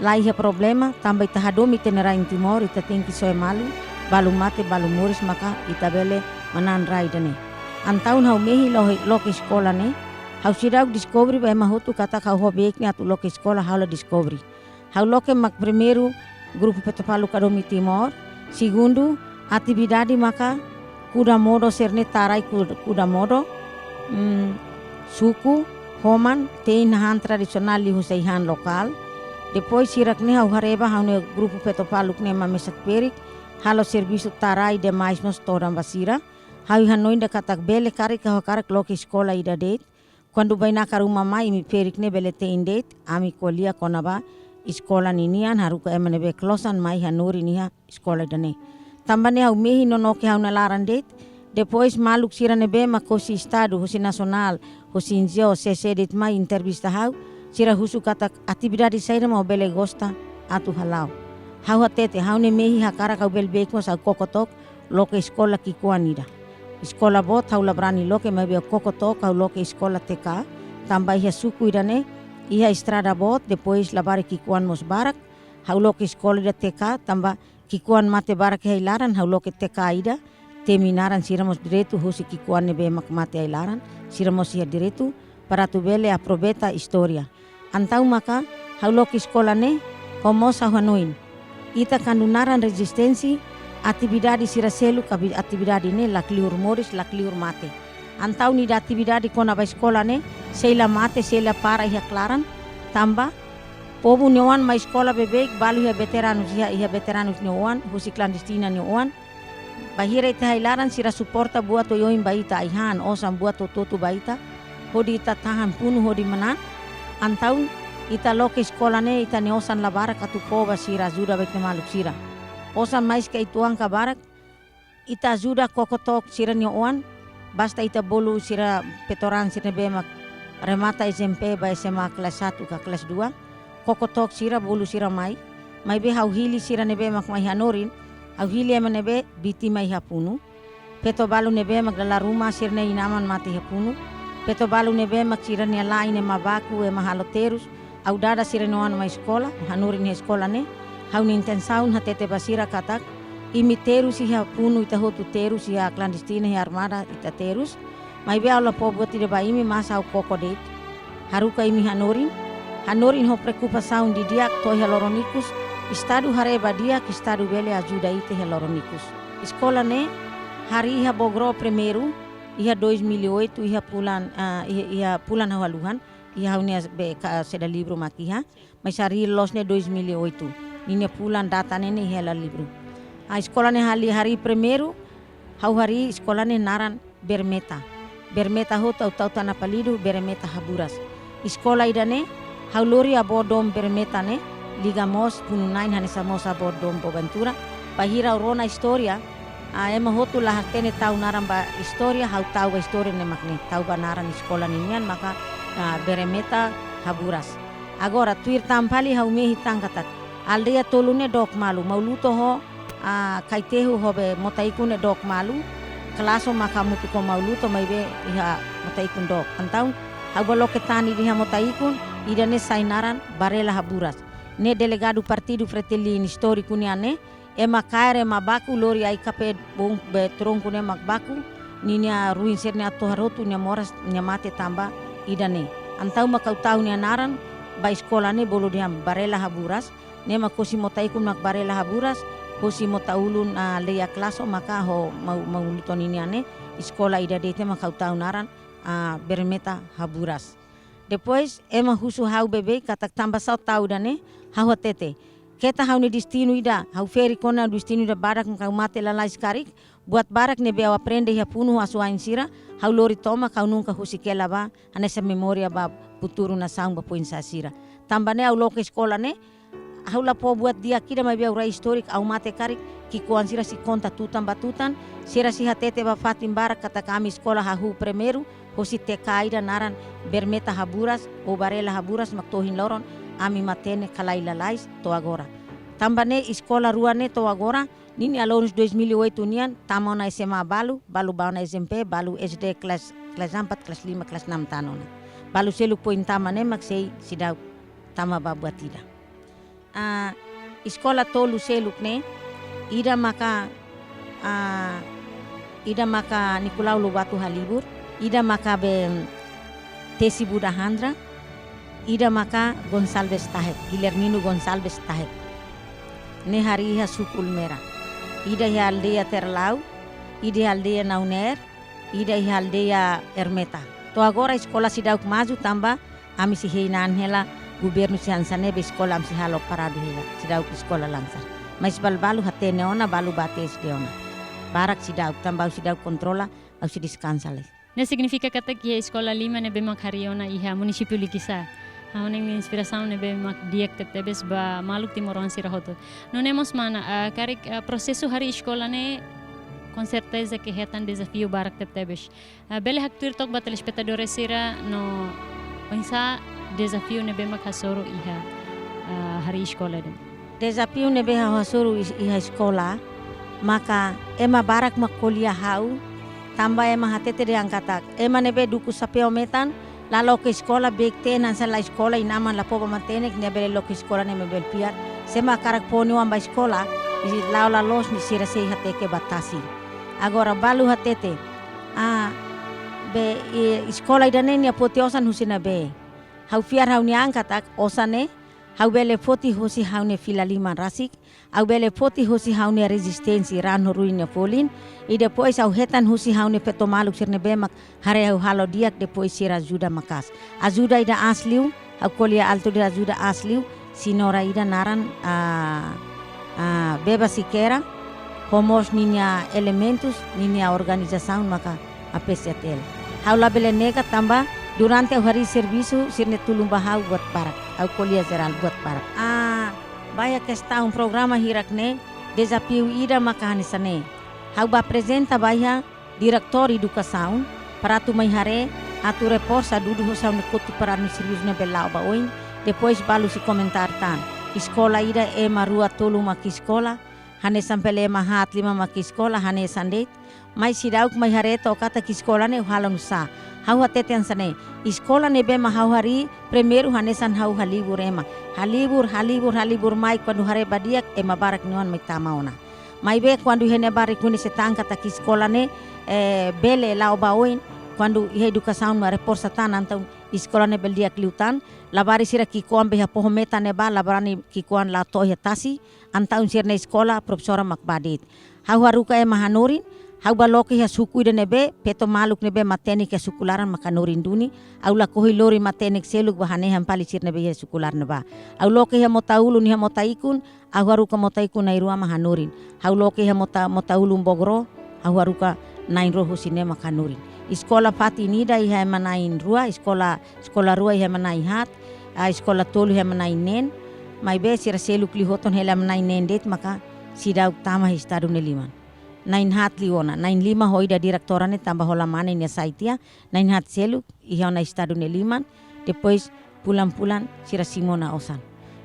la iha problema, tanba ita hadomi ita-nia rain Timor, ita tenke soe malu, balu mate, balu moris maka ita bele manán rai ida-ne'e. Entaun ha'u mehi loke, loke eskola ne'e, ha'u seidauk deskobre ba ema hotu katak ha'u ho beik ne'e atu loke eskola ha'u la deskobre. Ha'u loke mak primeiru grupu Feto Faluk Hadomi Timor, segundu, atividade maka kuda modo sira-ne'e tara ai ku-, kuda modo, mm, suku, homan, te'in hahán tradisionál liuhusi ai-han lokál. Depois hirak ne'e ha'u haree ba ha'u-nia grupu Feto Faluk ne'e ema mesak ferik, halo servisu tara ai demais mós todan ba sira. Ha'u hanoin ida katak bele karik ha'u hakarak loke eskola ida de'it. Kuandu bainaka ruma mai imi ferik ne'e bele te'in de'it, ami ko'alia kona-ba eskola ninian, haruka ema ne'ebé klosan mai hanorin iha eskola ida-ne'e. Tanba ne'e ha'u mehi nonook iha ha'u-nia laran de'it, depois maluk sira ne'ebé mak hosi estadu, hosi nasionál, hosi N G O, C C de'it mai entrevista ha'u, sira husu katak atividade saida mak ó bele gosta atu hala'o. Ha'u hatete, ha'u-nia mehi hakarak ha'u bele beik mós ha'u koko took, loke eskola ki'ikoan ida. Eskola boot ha'u la brani loke, maibé ha'u koko took ha'u loke eskola T K, tanba iha suku ida-ne'e, iha estrada boot, depois labarik ki'ikoan mós barak, ha'u loke eskola ida T K, tanba ki'ikoan mate barak iha ai-laran, ha'u loke T K ida, temi naran sira mós direitu, husi ki'ikoan ne'ebé mak mate ai-laran, sira mós iha direitu, para atu bele aproveita istória. Entaun maka, ha'u loke eskola ne'e, ho mós ha'u hanoin. Ita kuandu naran rezisténsia, atividade sira seluk, abi-, atividade ne'e lakleur moris, lakleur mate. Entaun ida atividade kona-ba eskola ne'e, sei la mate, sei la para iha klaran, tanba, povu nia oan mai eskola beibeik, balu iha veteranus, iha, iha veteranus nia oan, husi klandestina nia oan, bainhira ita iha ai-laran sira suporta buat oioin ba ita, ai-han, osan, buat hotu-hotu ba ita, hodi ita tahan funu hodi manán, entaun ita loke eskola ne'e ita-nia osan la barak atu fó ba sira ajuda ba ita maluk sira. Osan maiska uitoan ka barak, ita ajuda koko took sira-nia oan, basta ita bolu sira petoran sira ne'ebé mak remata S M P ba S M A kelas satu ka kelas dua, koko took sira bolu sira mai, maibé ha'u hili sira ne'ebé mak mai hanorin, ha'u hili ema ne'ebé vítima iha funu. Feto balu ne'ebé mak dala ruma sira-nia inan-aman mate iha funu. Feto balu ne'ebé mak sira-nia la'en ema baku, ema halo terus, ha'u dada sira-nia oan mai eskola, hanorin iha eskola ne'e, ha'u-nia intensaun hatete ba sira katak, imi terus iha funu ita hotu terus iha klandestina iha armada ita terus, maibé ha'u la fó buat ida ba imi, mas ha'u koko de'it. Haruka imi hanorin, hanorin ho preokupasaun didi'ak to'o iha loron ikus, estadu haree ba di'ak, estadu bele ajuda ita iha loron ikus. Eskola ne'e, harii iha Bogro primeiru, iha dois mil e oito, iha fulan, ah, iha, iha fulan ha'u haluhan, iha ha'u-nia be ka seda livru mak iha, mas harii loos ne'e dois mil e oito. Ninia fulan data ne'e ne'e iha hela livru. Ah, eskola ne'e hali harii primeiru, ha'u harii eskola ne'e naran Bermeta. Bermeta hotu ha'u tau tan apelidu Bermeta Haburas. Eskola ida-ne'e, ha'u lori avó dom Bermeta ne'e, liga mós funu-na'in hanesan mós avó dom Boaventura. Bainhira ha'u rona istória, ah, ema hotu la hatene tau naran ba istória, ha'u tau ba istória ne'e mak ne'e, tau ba naran eskola ninian maka, ah, Beremeta Haburas. Agora, tuir tan fali ha'u mehi tan katak, aldeia tolu ne'e dook malu, Mauluto ho, ah, Kaitehu ho be Motaikun ne'e dook malu, Klaso maka hamutuk ho Mauluto maibé iha Motaikun dook. Entaun, ha'u bá loke tan ida iha Motaikun, ida-ne'e sai naran Barela Haburas. Ne'e delegadu partidu Fretilin istóriku nian ne'e, ema kaer, ema baku, lori ai-kapé boun be tronku ne'e mak baku, ninia ruin sira-ne'e atu tohar hotu, nia moras, nia mate tanba ida-ne'e. Entaun mak ha'u tau nia naran ba eskola ne'e bolu dehan Barela Haburas, ne'e mak hosi Motaikun mak Barela Haburas, hosi Motaulun, ah, aldeia Klaso maka ho Mau-, Mauluto ninian ne'e, eskola ida de'it mak ha'u tau naran, ah, Beremeta Haburas. Depois, ema husu ha'u beibeik katak tanba sá ó tau ida-ne'e, ha'u hatete. Keta ha'u-nia destinu ida, ha'u ferik ona destinu ida badak mak ha'u mate lalais karik, buat barak ne'ebé ha'u aprende iha funu ho asuwa'in sira, ha'u lori tomak, ha'u nunka husik hela ba, hanesan memória ba futuru nasaun ba foin-sa'e sira. Tanba ne'e ha'u loke eskola ne'e, ha'u la fó buat di'ak ida maibé ha'u rai istóriku, ha'u mate karik, ki'ikoan sira sei konta tutan ba tutan, sira sei hatete ba fatin barak katak ami eskola hahú primeiru, hosi T K ida naran Bermeta Haburas, ou Barela Haburas, mak to'o ohin loron, ami matenek halai lalais, to'o agora. Tanba ne'e eskola rua ne'e to'o agora, ninia alunus dois mil e oito nian, tama ona S M A balu, balu bá ona S M P, balu S D kelas, kelas empat, kelas lima, kelas enam tan ona. Balu seluk foin tama ne'e mak sei seidauk tama ba buat ida. Ah, eskola tolu seluk ne'e, ida maka, ah, ida maka Nicolau Lobato Halibur, ida maka be Tesi Buda Handra, ida maka Gonçalves Tahet, Guilhermino Gonçalves Tahet. Ne'e harii iha suku Ulmera. Ida iha aldeia Terlau, ida iha aldeia Nauner, ida iha aldeia Ermeta. To'o agora eskola seidauk maju tanba ami sei hein an hela, governu sei hanesan ne'ebé eskola ami sei halo paradu hela, seidauk eskola lansar. Mas balu-balu hatene ona, balu bá tiha S D ona. Barak seidauk, tanba ha'u seidauk kontrola, ha'u sei deskansa lai. Ne'e signifika katak iha eskola lima ne'ebé mak harii ona iha munisípiu Likisá. Ha'u hanoin inspirasaun ne'ebé mak di'ak tebetebes ba maluk timoroan sira hotu. Nune'e mós mana, ah, karik, ah, prosesu harii eskola ne'e, com certeza que hetan dezafiu barak tebetebes. Ah, bele haktuir took ba telespetadór sira no oinsá dezafiu ne'ebé mak hasoru iha, ah, harii eskola ida? Dezafiu ne'ebé ha'u hasoru is-, iha eskola, maka ema barak mak ko'alia ha'u, tanba ema hatete dehan katak ema ne'ebé dukur xapeu metan, la loke eskola, beik-teen hanesan la eskola, inan-aman la fó ba matenek, nia bele loke eskola ne'e mak bele fiar. Sé mak hakarak fó nia oan ba eskola, i la'o la loos, nia sira sei hateke ba tasi. Agora balu hatete, ah, be, i, eskola ida-ne'e nia foti osan husi ne'ebé? Ha'u fiar ha'u-nia an katak osan ne'e, ha'u bele foti husi ha'u-nia fila liman rasik, ha'u bele foti husi ha'u-nia rezisténsia raan ho ruin nia folin, i depois ha'u hetan husi ha'u-nia feto maluk sira ne'ebé mak haree ha'u halo di'ak, depois sira ajuda maka'as. Ajuda ida aas liu, ha'u ko'alia altu dehan ajuda aas liu, señora ida naran, ah, ah, Beba Sequeira, ho mós ninia elementus, ninia organizasaun maka A P C T L. Ha'u labele nega tanba durante ha'u harii servisu, sira-ne'e tulun ba ha'u buat barak. Ha'u ko'alia jerál buat barak. Ah, ba iha kestaun programa hirak-ne'e, dezafiu ida maka hanesan ne'e. Ha'u bá aprezenta ba iha diretór edukasaun, para atu mai haree, atu reforsa dudu husi ha'u-nia kotuk para ha'u-nia servisu ne'e bele la'o ba oin, depois balu sei komentar tan. Eskola ida ema rua tolu mak eskola, hanesan bele ema haat lima mak eskola, hanesan de'it, mai seidauk mai haree took katak eskola ne'e halo nu'usá. Ha'u hatete hanesan ne'e, eskola ne'ebé mak ha'u harii, primeiru hanesan ha'u halibur ema. Halibur, halibur, halibur mai kuandu haree ba di'ak ema barak nia oan mai tama ona. Maibé kuandu iha ne'ebá rekoñese tan katak eskola ne'e, eh, bele la'o ba oin, kuandu iha edukasaun mak reforsa tan entaun eskola ne'e bele di'ak liután, labarik sira ki'ikoan be iha foho metan ne'ebá, la brani ki'ikoan la'o to'o iha tasi, entaun sira-nia eskola profesora mak bá de'it. Ha'u haruka ema hanorin, ha'u bá loke iha suku ida ne'ebé, feto maluk ne'ebé matenek iha suku laran mak hanorin duni, ha'u lakohi lori matenek seluk bá hanehan fali sira ne'ebé iha suku laran ne'ebá. Ha'u loke iha mota-ulun, iha mota-ikun, ha'u haruka mota-ikun na'in-rua mak hanorin. Ha'u loke iha mota, mota-ulun Bogoró, ha'u haruka na'in-rua husi ne'e mak hanorin. Eskola fatin ida iha ema na'in-rua, eskola, eskola rua iha ema na'in-haat, ah, eskola tolu iha ema na'in-neen, maibé sira seluk liu hotu hela ema na'in-neen de'it maka seidauk tama iha estadu ne'e liman. Na'in-haat liu ona, na'in-lima ho ida diretora ne'e tanba hola mane nia sai tiha, na'in-haat seluk iha ona estadu ne'e liman, depois fulan-fulan sira simu ona osan.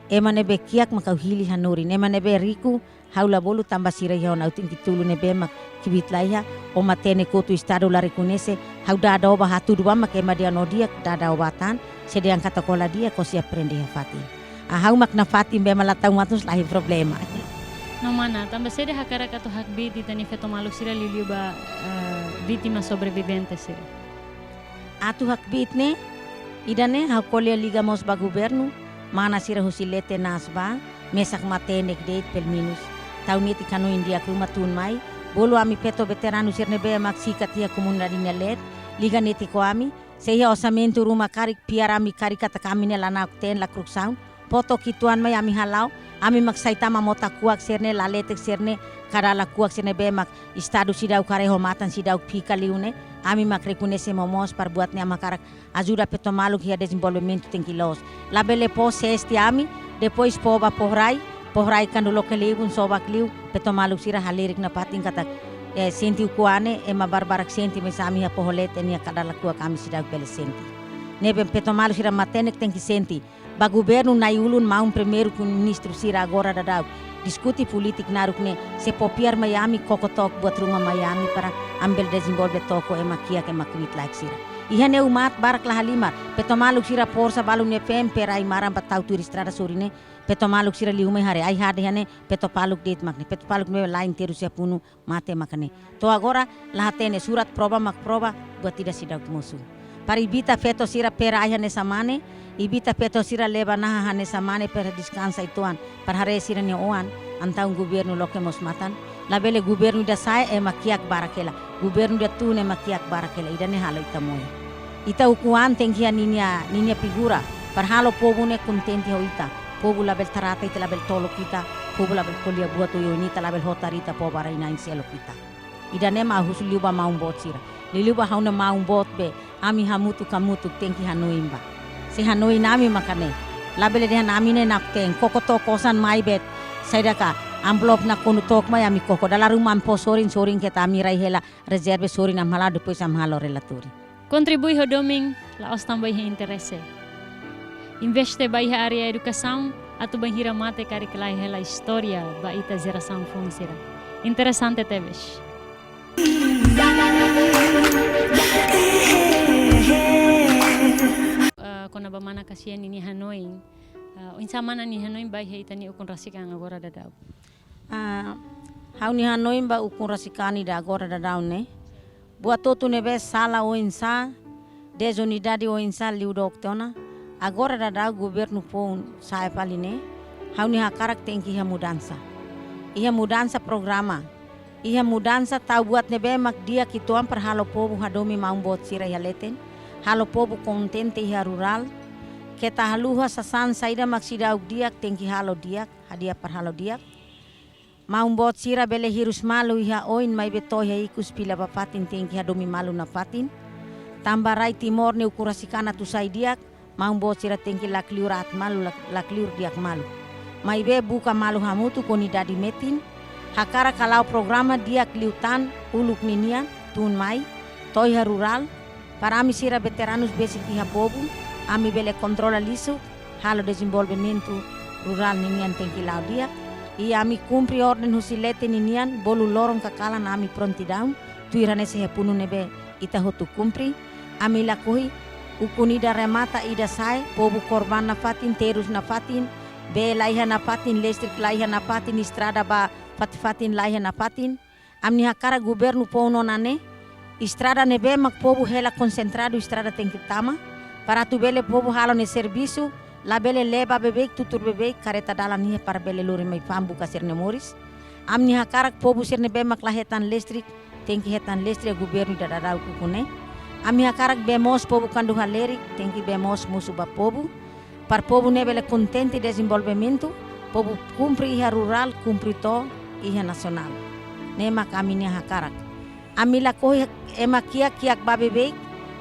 Ema ne'ebé kiak mak ha'u hili hanorin, ema ne'ebé riku ha'u la bolu tanba sira iha ona, ha'u tenke tulun ne'ebé mak kbiit laiha, ó matenek hotu estadu la rekoñese, ha'u dada ó bá hatudu bá mak ema dehan ó di'ak, dada ó bá tan, se dehan katak ó la di'ak, ó sei aprende iha fatin. Ah, ha'u mak nafatin be ema la tau matus la iha problema. No mana, tanba saida hakarak atu hakbiit ita-nia feto maluk sira liuliu ba, eh, vítima sobrevivente sira? Atu hakbiit ne'e, ida-ne'e ha'u ko'alia liga mós ba governu, mana sira husi leten aas bá, mesak matenek de'it pelumenus. Tau netik hanoin di'ak ruma tun mai, bolu ami feto veteranu sira ne'ebé mak sikat iha komunidade nia leet, liga netik ho ami, se iha orsamentu ruma karik fiar ami karik katak ami ne'e la na'ok-teen la krusaun, fó took uitoan mai ami hala'o, ami mak sai tama mota kuak sira-ne'e, laletek sira-ne'e, kadala kuak sira ne'ebé mak estadu seidauk haree ho matan seidauk fika liu ne'e, ami mak rekoñese momoos para buat ne'e ami hakarak ajuda feto maluk iha dezenvolvimentu tenke loos. Labele fó sees tiha ami, depois fó ba foho-rai, foho-rai kuandu loke lei-ibun só bak liu, feto maluk sira halerik nafatin katak, eh, sente ukun-an ne'e, ema barbarak sente, mais ami iha foho leten iha kadala kuak ami seidauk bele sente. Ne'ebé feto maluk sira matenek tenke sente. Ba governu na'in-ulun maun primeiru ministru sira agora daudaun diskute polítika naruk ne'e, se fó fiar mai ami koko took buat ruma mai ami para ami bele dezenvolve took ho ema kiak ema kbiit-laek sira. Iha ne'e umat barak la halimar, feto maluk sira forsa balun ne'e feen pe rai maran ba tau tuir estrada sorin ne'e, feto maluk sira liu mai haree ai-han iha ne'e, feto paluk de'it mak ne'e, feto paluk ne'e la'en terus iha funu mate mak ne'e. To'o agora la hatene surat prova mak prova, buat ida seidauk mosu. Para evita feto sira pe rai ai-han hanesan mane, evita feto sira leba naha hanesan mane para deskansa uitoan, para haree sira-nia oan, entaun governu loke mós matan, labele governu ida sa'e ema kiak barak hela, governu ida tun ema kiak barak hela, ida-ne'e halo ita moe. Ita ukun-an tenke iha ninia, ninia figura, para halo povu ne'e kontente ho ita. Povu labele trata ita, labele tolok ita, povu labele ko'alia buat oioin ita, labele hotar ita, povu rai-na'in seluk ita. Ida-ne'e mak husu liu ba maun-boot sira. Liuliu ba ha'u-nia maun-boot be, ami hamutuk-hamutuk tenke hanoin ba. Se hanoin ami maka ne'e. Labele dehan ami ne'e nakten, koko took osan mai bet. Saida ka, amplop nakonu took mai ami koko. Dala ruma ami fó sorin, sorin keta ami rai hela, rezerve sorin ami hala'o, depois ami halo relatóriu. Kontribui ho domin, la'ós tanba iha interese. Investe ba iha área edukasaun, atu bainhira mate karik laiha hela istória ba ita jerasaun foun sira. Interesante tebes. Eh, kona-ba mana Kasian ninia hanoin. Eh, oinsá mana nia hanoin ba iha ita-nia ukun rasik an agora daudaun. Ah, ha'u-nia hanoin ba ukun rasik an ida agora daudaun ne'e. Buat hotu ne'ebé sala oinsá, dezunidade oinsá liu dook tiha ona. Agora daudaun governu foun sa'e fali ne'e. Ha'u-nia hakarak tenke iha mudansa. Iha mudansa programa. Iha mudansa tau buat ne'ebé mak di'ak uitoan para halo povu hadomi maun-boot sira iha leten. Halo povu kontente iha rurál. Keta haluha sasán saida mak seidauk di'ak tenke halo di'ak, hadi'a para halo di'ak. Maun-boot sira bele hirus malu iha oin maibé to'o iha ikus fila ba fatin tenke hadomi malu nafatin. Tanba rai Timor nia ukun rasik an atu sai di'ak, maun-boot sira tenke lakleur aat malu, lak-, lakleur di'ak malu. Maibé buka malu hamutuk ho unidade metin, hakarak hala'o programa di'ak liután uluk ninian, tun mai, to'o iha rurál, para ami sira veteranus besik iha povu, ami bele kontrola lixu, halo dezenvolvimentu rurál ninian tenke la'o di'ak, i ami kumpre orden husi leten ninian, bolu loron ka kalan ami prontidaun, tuir hanesan iha punun ne'ebé ita hotu kumpre, ami lakohi, ukun ida remata ida sa'e, povu korban nafatin, terus nafatin, bee laiha nafatin, listrik laiha nafatin, estrada ba fatin-fatin laiha nafatin, ami-nia hakarak governu foun ona ne'e, estrada ne'ebé mak povu hela konsentradu estrada tenke tama, para atu bele povu halo nia servisu, labele lee ba beibeik, tutur beibeik, kareta dalan iha para bele lori mai fa'an buka sira-nia moris. Ami-nia hakarak povu sira ne'ebé mak la hetan listrik, tenke hetan listrik, governu ida daudaun ukun ne'e. Ami hakarak bee moos povu kuandu halerik, tenke bee moos mosu ba povu. Para povu ne'e bele kontente dezenvolvimentu, povu kumpre iha rurál, kumpre to'o iha nasionál. Ne'e mak ami-nia hakarak. Ami lakohi ema kiak, kiak ba beibeik,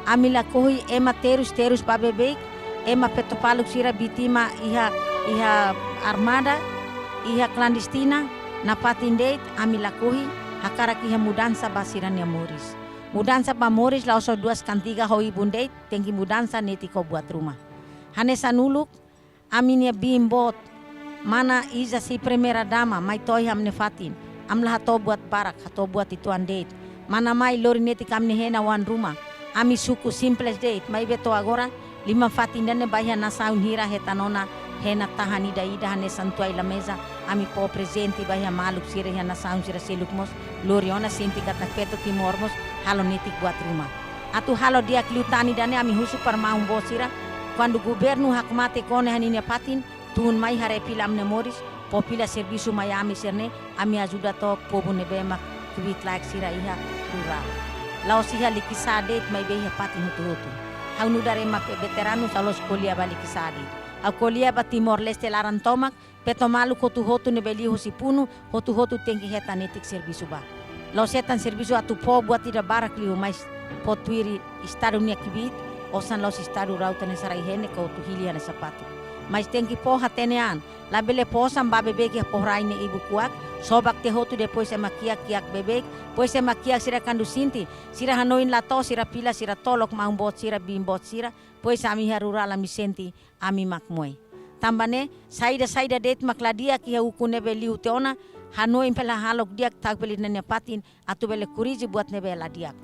ami lakohi ema terus, terus ba beibeik, ema feto-faluk sira vítima iha, iha armada, iha klandestina, nafatin de'it, ami lakohi, hakarak iha mudansa ba sira-nia moris. Mudansa ba moris la'ós só duas kantiga ho ibun de'it, tenke mudansa netik ho buat ruma. Hanesan uluk, ami-nia biin boot, mana Iza, si primeira dama, mai to'o iha ami-nia fatin. Ami la hato'o buat barak, hato'o buat uitoan de'it. Mana mai lori netik ami-nia hena oan ruma. Ami suku simples de'it, maibé to'o agora, liman fatin ida-ne'e ba iha nasaun hira hetan ona hena tahan ida-ida hanesan tuai la meza, ami fó prezente ba iha maluk sira iha nasaun sira seluk mós, lori ona sente katak feto Timor mós halo netik buat ruma. Atu halo di'ak liután ida-ne'e ami husu para maun-boot sira, kuandu governu hakmatek ona iha ninia fatin, tun mai haree fila ami-nia moris, fó fila servisu mai ami sira-ne'e, ami ajuda took povu ne'ebé mak kbiit laek sira iha rurál. La'ós iha Likisá de'it maibé iha fatin hotu-hotu. Ha'u nu'udar ema veteranus, ha'u la'ós ko'alia ba Likisá de'it. Ha'u ko'alia ba Timor-Leste laran tomak, feto maluk hotu-hotu ne'ebé liu husi punun, hotu-hotu tenke hetan netik servisu ba. La'ós hetan servisu atu fó buat ida barak liu, mais fó tuir estadu nia kbiit, osan la'ós estadu rauta hanesan rai-henek ka atu hili hanesan fatuk. Mais tenke fó hatene an, labele fó osan ba beibeik iha fó rai ne'e ibu kuak, sobak tiha hotu depois ema kiak, kiak beibeik, depois ema kiak sira kuandu sente, sira hanoin la to'o, sira fila, sira tolok maun-boot sira, biin boot sira, depois ami iha rurál ami sente, ami mak moe. Tanba ne'e, saida-saida de'it mak la di'ak iha ukun ne'ebé liu tiha ona, hanoin fali hahalok di'ak, tau fali iha ninia fatin, atu bele korrije buat ne'ebé la di'ak.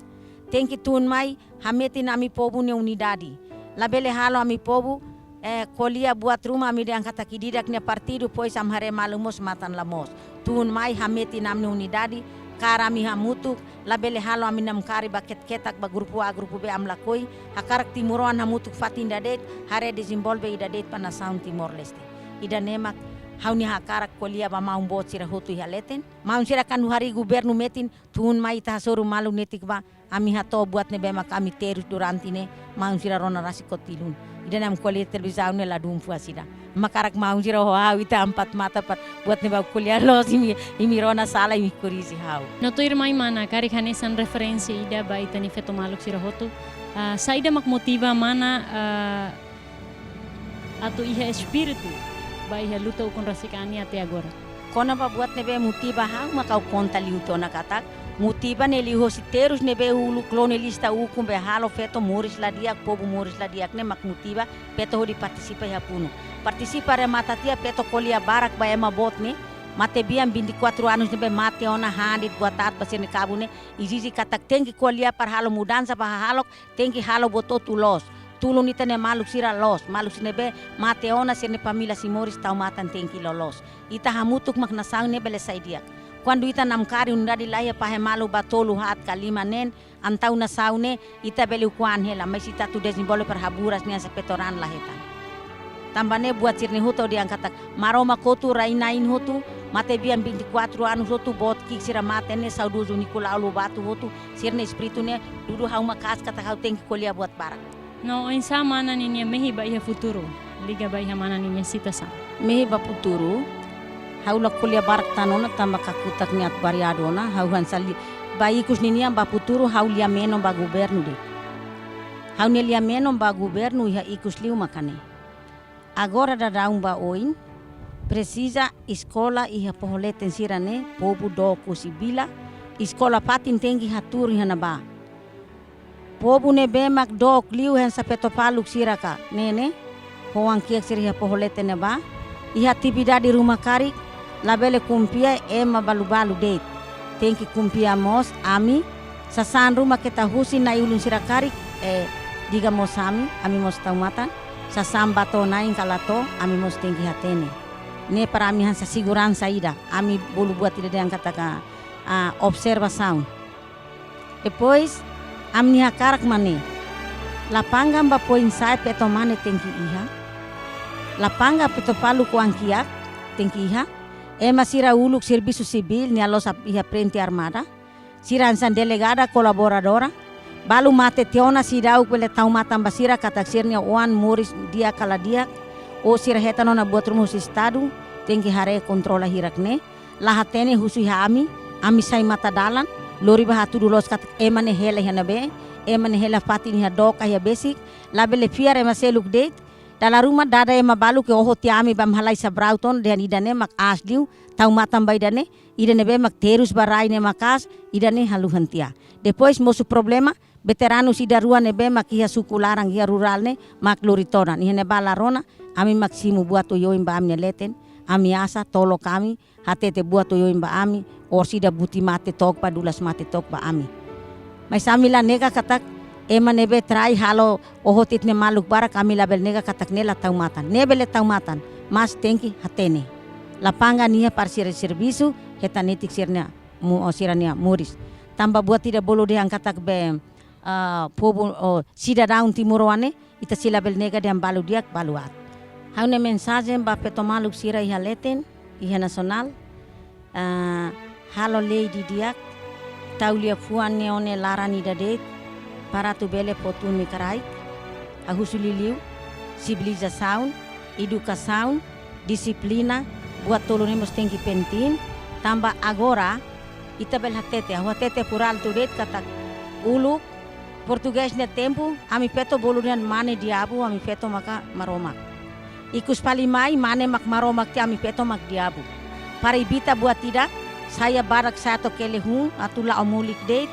Tenke tun mai, hametin ami povu nia unidade. Labele halo ami povu, eh, ko'alia buat ruma ami dehan katak ida-idak nia partidu, depois ami haree malu mós matan la moos. Tun mai, hametin ami-nia unidade, kaer ami hamutuk, labele halo ami namkari ba ket-ketak ba grupu A, grupu B, ami lakohi, hakarak timoroan hamutuk fatin ida de'it, haree dezenvolve ida de'it ba nasaun Timor-Leste. Ida-ne'e mak Ha'u-nia hakarak ko'alia ba maun boot sira hotu iha leten. Maun sira kuandu harii governu metin, tun mai ita hasoru malu netik ba, ami hato'o buat ne'ebé mak ami terus durante ne'e, maun sira rona rasik ko'alia. Ida-ne'e ami ko'alia televizaun ne'e ladún fua sira. Mak hakarak maun sira ho ha'u ita empat mata para buat ne'ebé ko'alia loos imi, imi rona sala imi korrije ha'u. No tuirmai mana, karik hanesan referénsia ida ba ita-nia feto maluk sira hotu. Ah, saida mak motiva mana, ah, atu iha espíritu ba iha luta ukun rasik an ne'e até agora? Kona-ba buat ne'ebé motiva ha'u mak ha'u konta liu tiha ona katak, motiva ne'e liuhosi terus ne'ebé uluk lone lista ukun be halo feto moris la di'ak, povu moris la di'ak ne'e mak motiva feto hodi partisipa iha punuk. Partisipa remata tiha feto ko'alia barak ba ema boot ne'e, matebian vinte e quatro anos ne'ebé mate ona han de'it buat aat ba sira-nia kabun ne'e, ezije katak tenke ko'alia para halo mudansa ba hahalok, tenke halo buat hotu loos. Tulun ita-nia maluk sira loos. Maluk sira ne'ebé mate ona sira-nia família sei moris tau matan tenke loloos. Ita hamutuk mak nasaun ne'e bele sai di'ak. Kuandu ita namkari unidade laiha fahe malu ba tolu haat ka lima neen, entaun nasaun ne'e ita bele ukun an hela, mais ita atu dezenvolve para haburas ne'e hanesan feto-raan la hetan. Tanba ne'e buat sira-ne'e hotu ha'u dehan katak, Maromak hotu, rai-na'in hotu, matebian vinte e quatro anos hotu, boot ki'ik sira mate ne'e, saudozu Nicolau Lobato hotu, sira-nia espíritu ne'e dudu ha'u maka'as katak ha'u tenke ko'alia buat barak. No oinsá mana ninia mehi ba iha futuru, liga ba iha mana ninia situasaun? Mehi ba futuru, ha'u la ko'alia barak tan ona tanba kakutak ne'e atu variadu ona, ha'u hanesan li-, ba ikus ninian ba futuru ha'u lia menon ba governu de'it. Ha'u-nia lia menon ba governu iha ikus liu maka ne'e. Agora daudaun ba oin, presiza eskola iha foho leten sira-ne'e, povu dook husi vila, eskola fatin tenke hatuur iha ne'ebá. Povu ne'ebé mak dook liu hanesan feto paluk sira ka, ne'e ne'e, ho oan kiak sira iha foho leten ne'ebá, iha atividade ruma karik, labele kumpia ema balu-balu de'it. Tenke kumpia mós ami, sasán ruma keta husi na'i-ulun sira karik, eh, diga mós ami, ami mós tau matan, sasán bá to'o na'in ka la to'o, ami mós tenke hatene. Ne'e para ami hanesan seguransa ida, ami bolu buat ida dehan katak, ah, observasaun. Depois, ami-nia hakarak mak ne'e. Lapangan ba foin-sa'e feto mane tenke iha. Lapangan feto paluk ho oan kiak tenke iha. Ema sira uluk servisu sivíl nia la'ós iha frente armada. Sira hanesan delegada kolaboradora. Balu mate tiha ona seidauk bele tau matan ba sira katak sira-nia oan moris di'ak ka la di'ak. Ou sira hetan ona buat ruma husi Estadu, tenke haree kontrola hirak-ne'e. La hatene husu iha ami, ami sai matan dalan, lori bá hatudu loos katak ema ne'e hela iha ne'ebé, ema ne'e hela fatin iha dook ka iha besik, labele fiar ema seluk de'it, dala ruma dada ema balu ke oho tiha ami ba ema halai Sabrau tan, dehan ida-ne'e mak aas liu, tau matan ba ida-ne'e, ida ne'ebé mak terus ba rai ne'e maka'as, ida-ne'e haluhan tiha. Depois mosu problema, veteranu ida rua ne'ebé mak iha suku laran iha rurál ne'e mak lori todan. Iha ne'ebá la rona, ami mak simu buat oioin ba ami-nia leten, ami asa tolok ami, hatete buat oioin ba ami, orsida buti mate took ba dulas mate took ba ami. Mais ami la nega katak ema ne'ebé trai halo oho tiha ita-nia maluk barak, ami labele nega katak ne'e la tau matan. Ne'e bele tau matan, mas tenke hatene. Lapangan iha para sira servisu, hetan netik sira-nia mo-, sira-nia moris. Tanba buat ida bolu dehan katak be, ah, povu, oh, sidadaun timoroan ne'e, ita sei labele nega dehan balu di'ak, balu aat. Ha'u-nia mensajen ba feto maluk sira iha leten, iha nasionál, ah, halo lei didi'ak, tau liafuan ne'e ó-nia laran ida de'it, para atu bele fó tun imi-nia kraik, ha'u husu liuliu, sivilizasaun, edukasaun, dixiplina, buat tolu ne'e mós tenke penting, tanba agora, ita bele hatete, ha'u hatete fural tu de'it katak uluk, portugés nia tempu, ami feto bolu dehan mane diabu, ami feto maka Maromak. Ikus fali mai, mane mak Maromak tiha, ami feto mak diabu. Para evita buat ida, saia badak saia to'o kele hun, atu la'o molik de'it,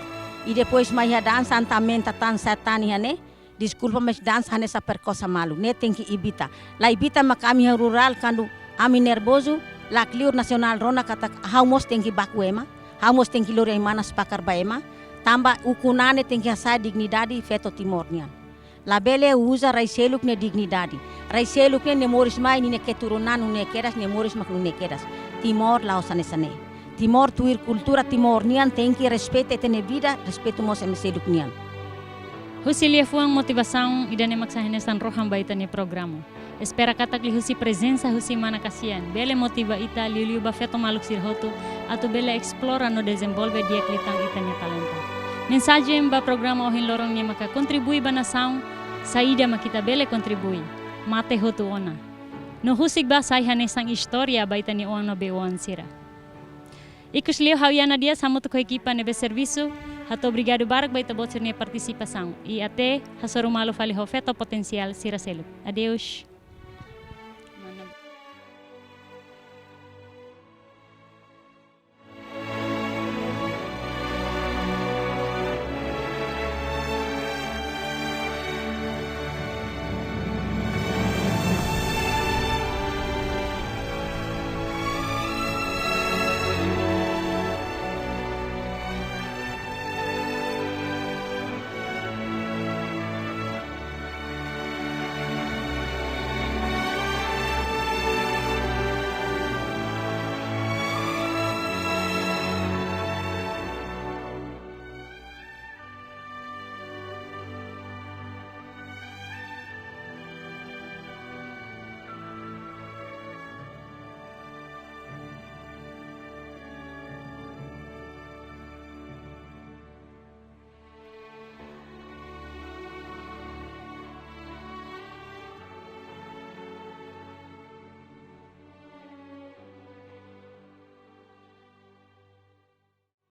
i depois mai iha dansa entaun aumenta tan setan iha ne'e, deskulpa mais dansa hanesan perkosa malu, ne'e tenke evita. La evita mak ami iha rurál kuandu ami nervozu, lakleur nasionál rona katak ha'u mós tenke baku ema, ha'u mós tenke lori ai-manas fakar ba ema, tanba ukun-an ne'e tenke hasa'e dignidade feto Timor nian. Labele uza rai seluk nia dignidade. Rai seluk ne'e nia moris mai ninia keturunan nune'e kedas, nia moris mak nune'e kedas. Timor la'ós hanesan ne'e. Timor tuir kultura Timor nian tenke respeita ita-nia vida, respeitu mós ema seluk nian. Husi liafuan motivasaun ida-ne'e mak sai hanesan rohan ba ita-nia programa. Espera katak liuhusi prezensa husi mana Kasian bele motiva ita liuliu ba feto maluk sira hotu atu bele esplora no dezenvolve di'ak liután ita-nia talenta. Mensajen ba programa ohin loron nian maka kontribui ba nasaun, saida mak ita bele kontribui, mate hotu ona. No husik ba sai hanesan istória ba ita-nia oan no bei-oan sira. Ikusliu ha'u Yana Dias hamutuk ho ekipa ne'ebé servisu, hato'o obrigadu barak ba ita-boot sira-nia partisipasaun. I até hasoru malu fali ho feto potensiál sira seluk. Adeus.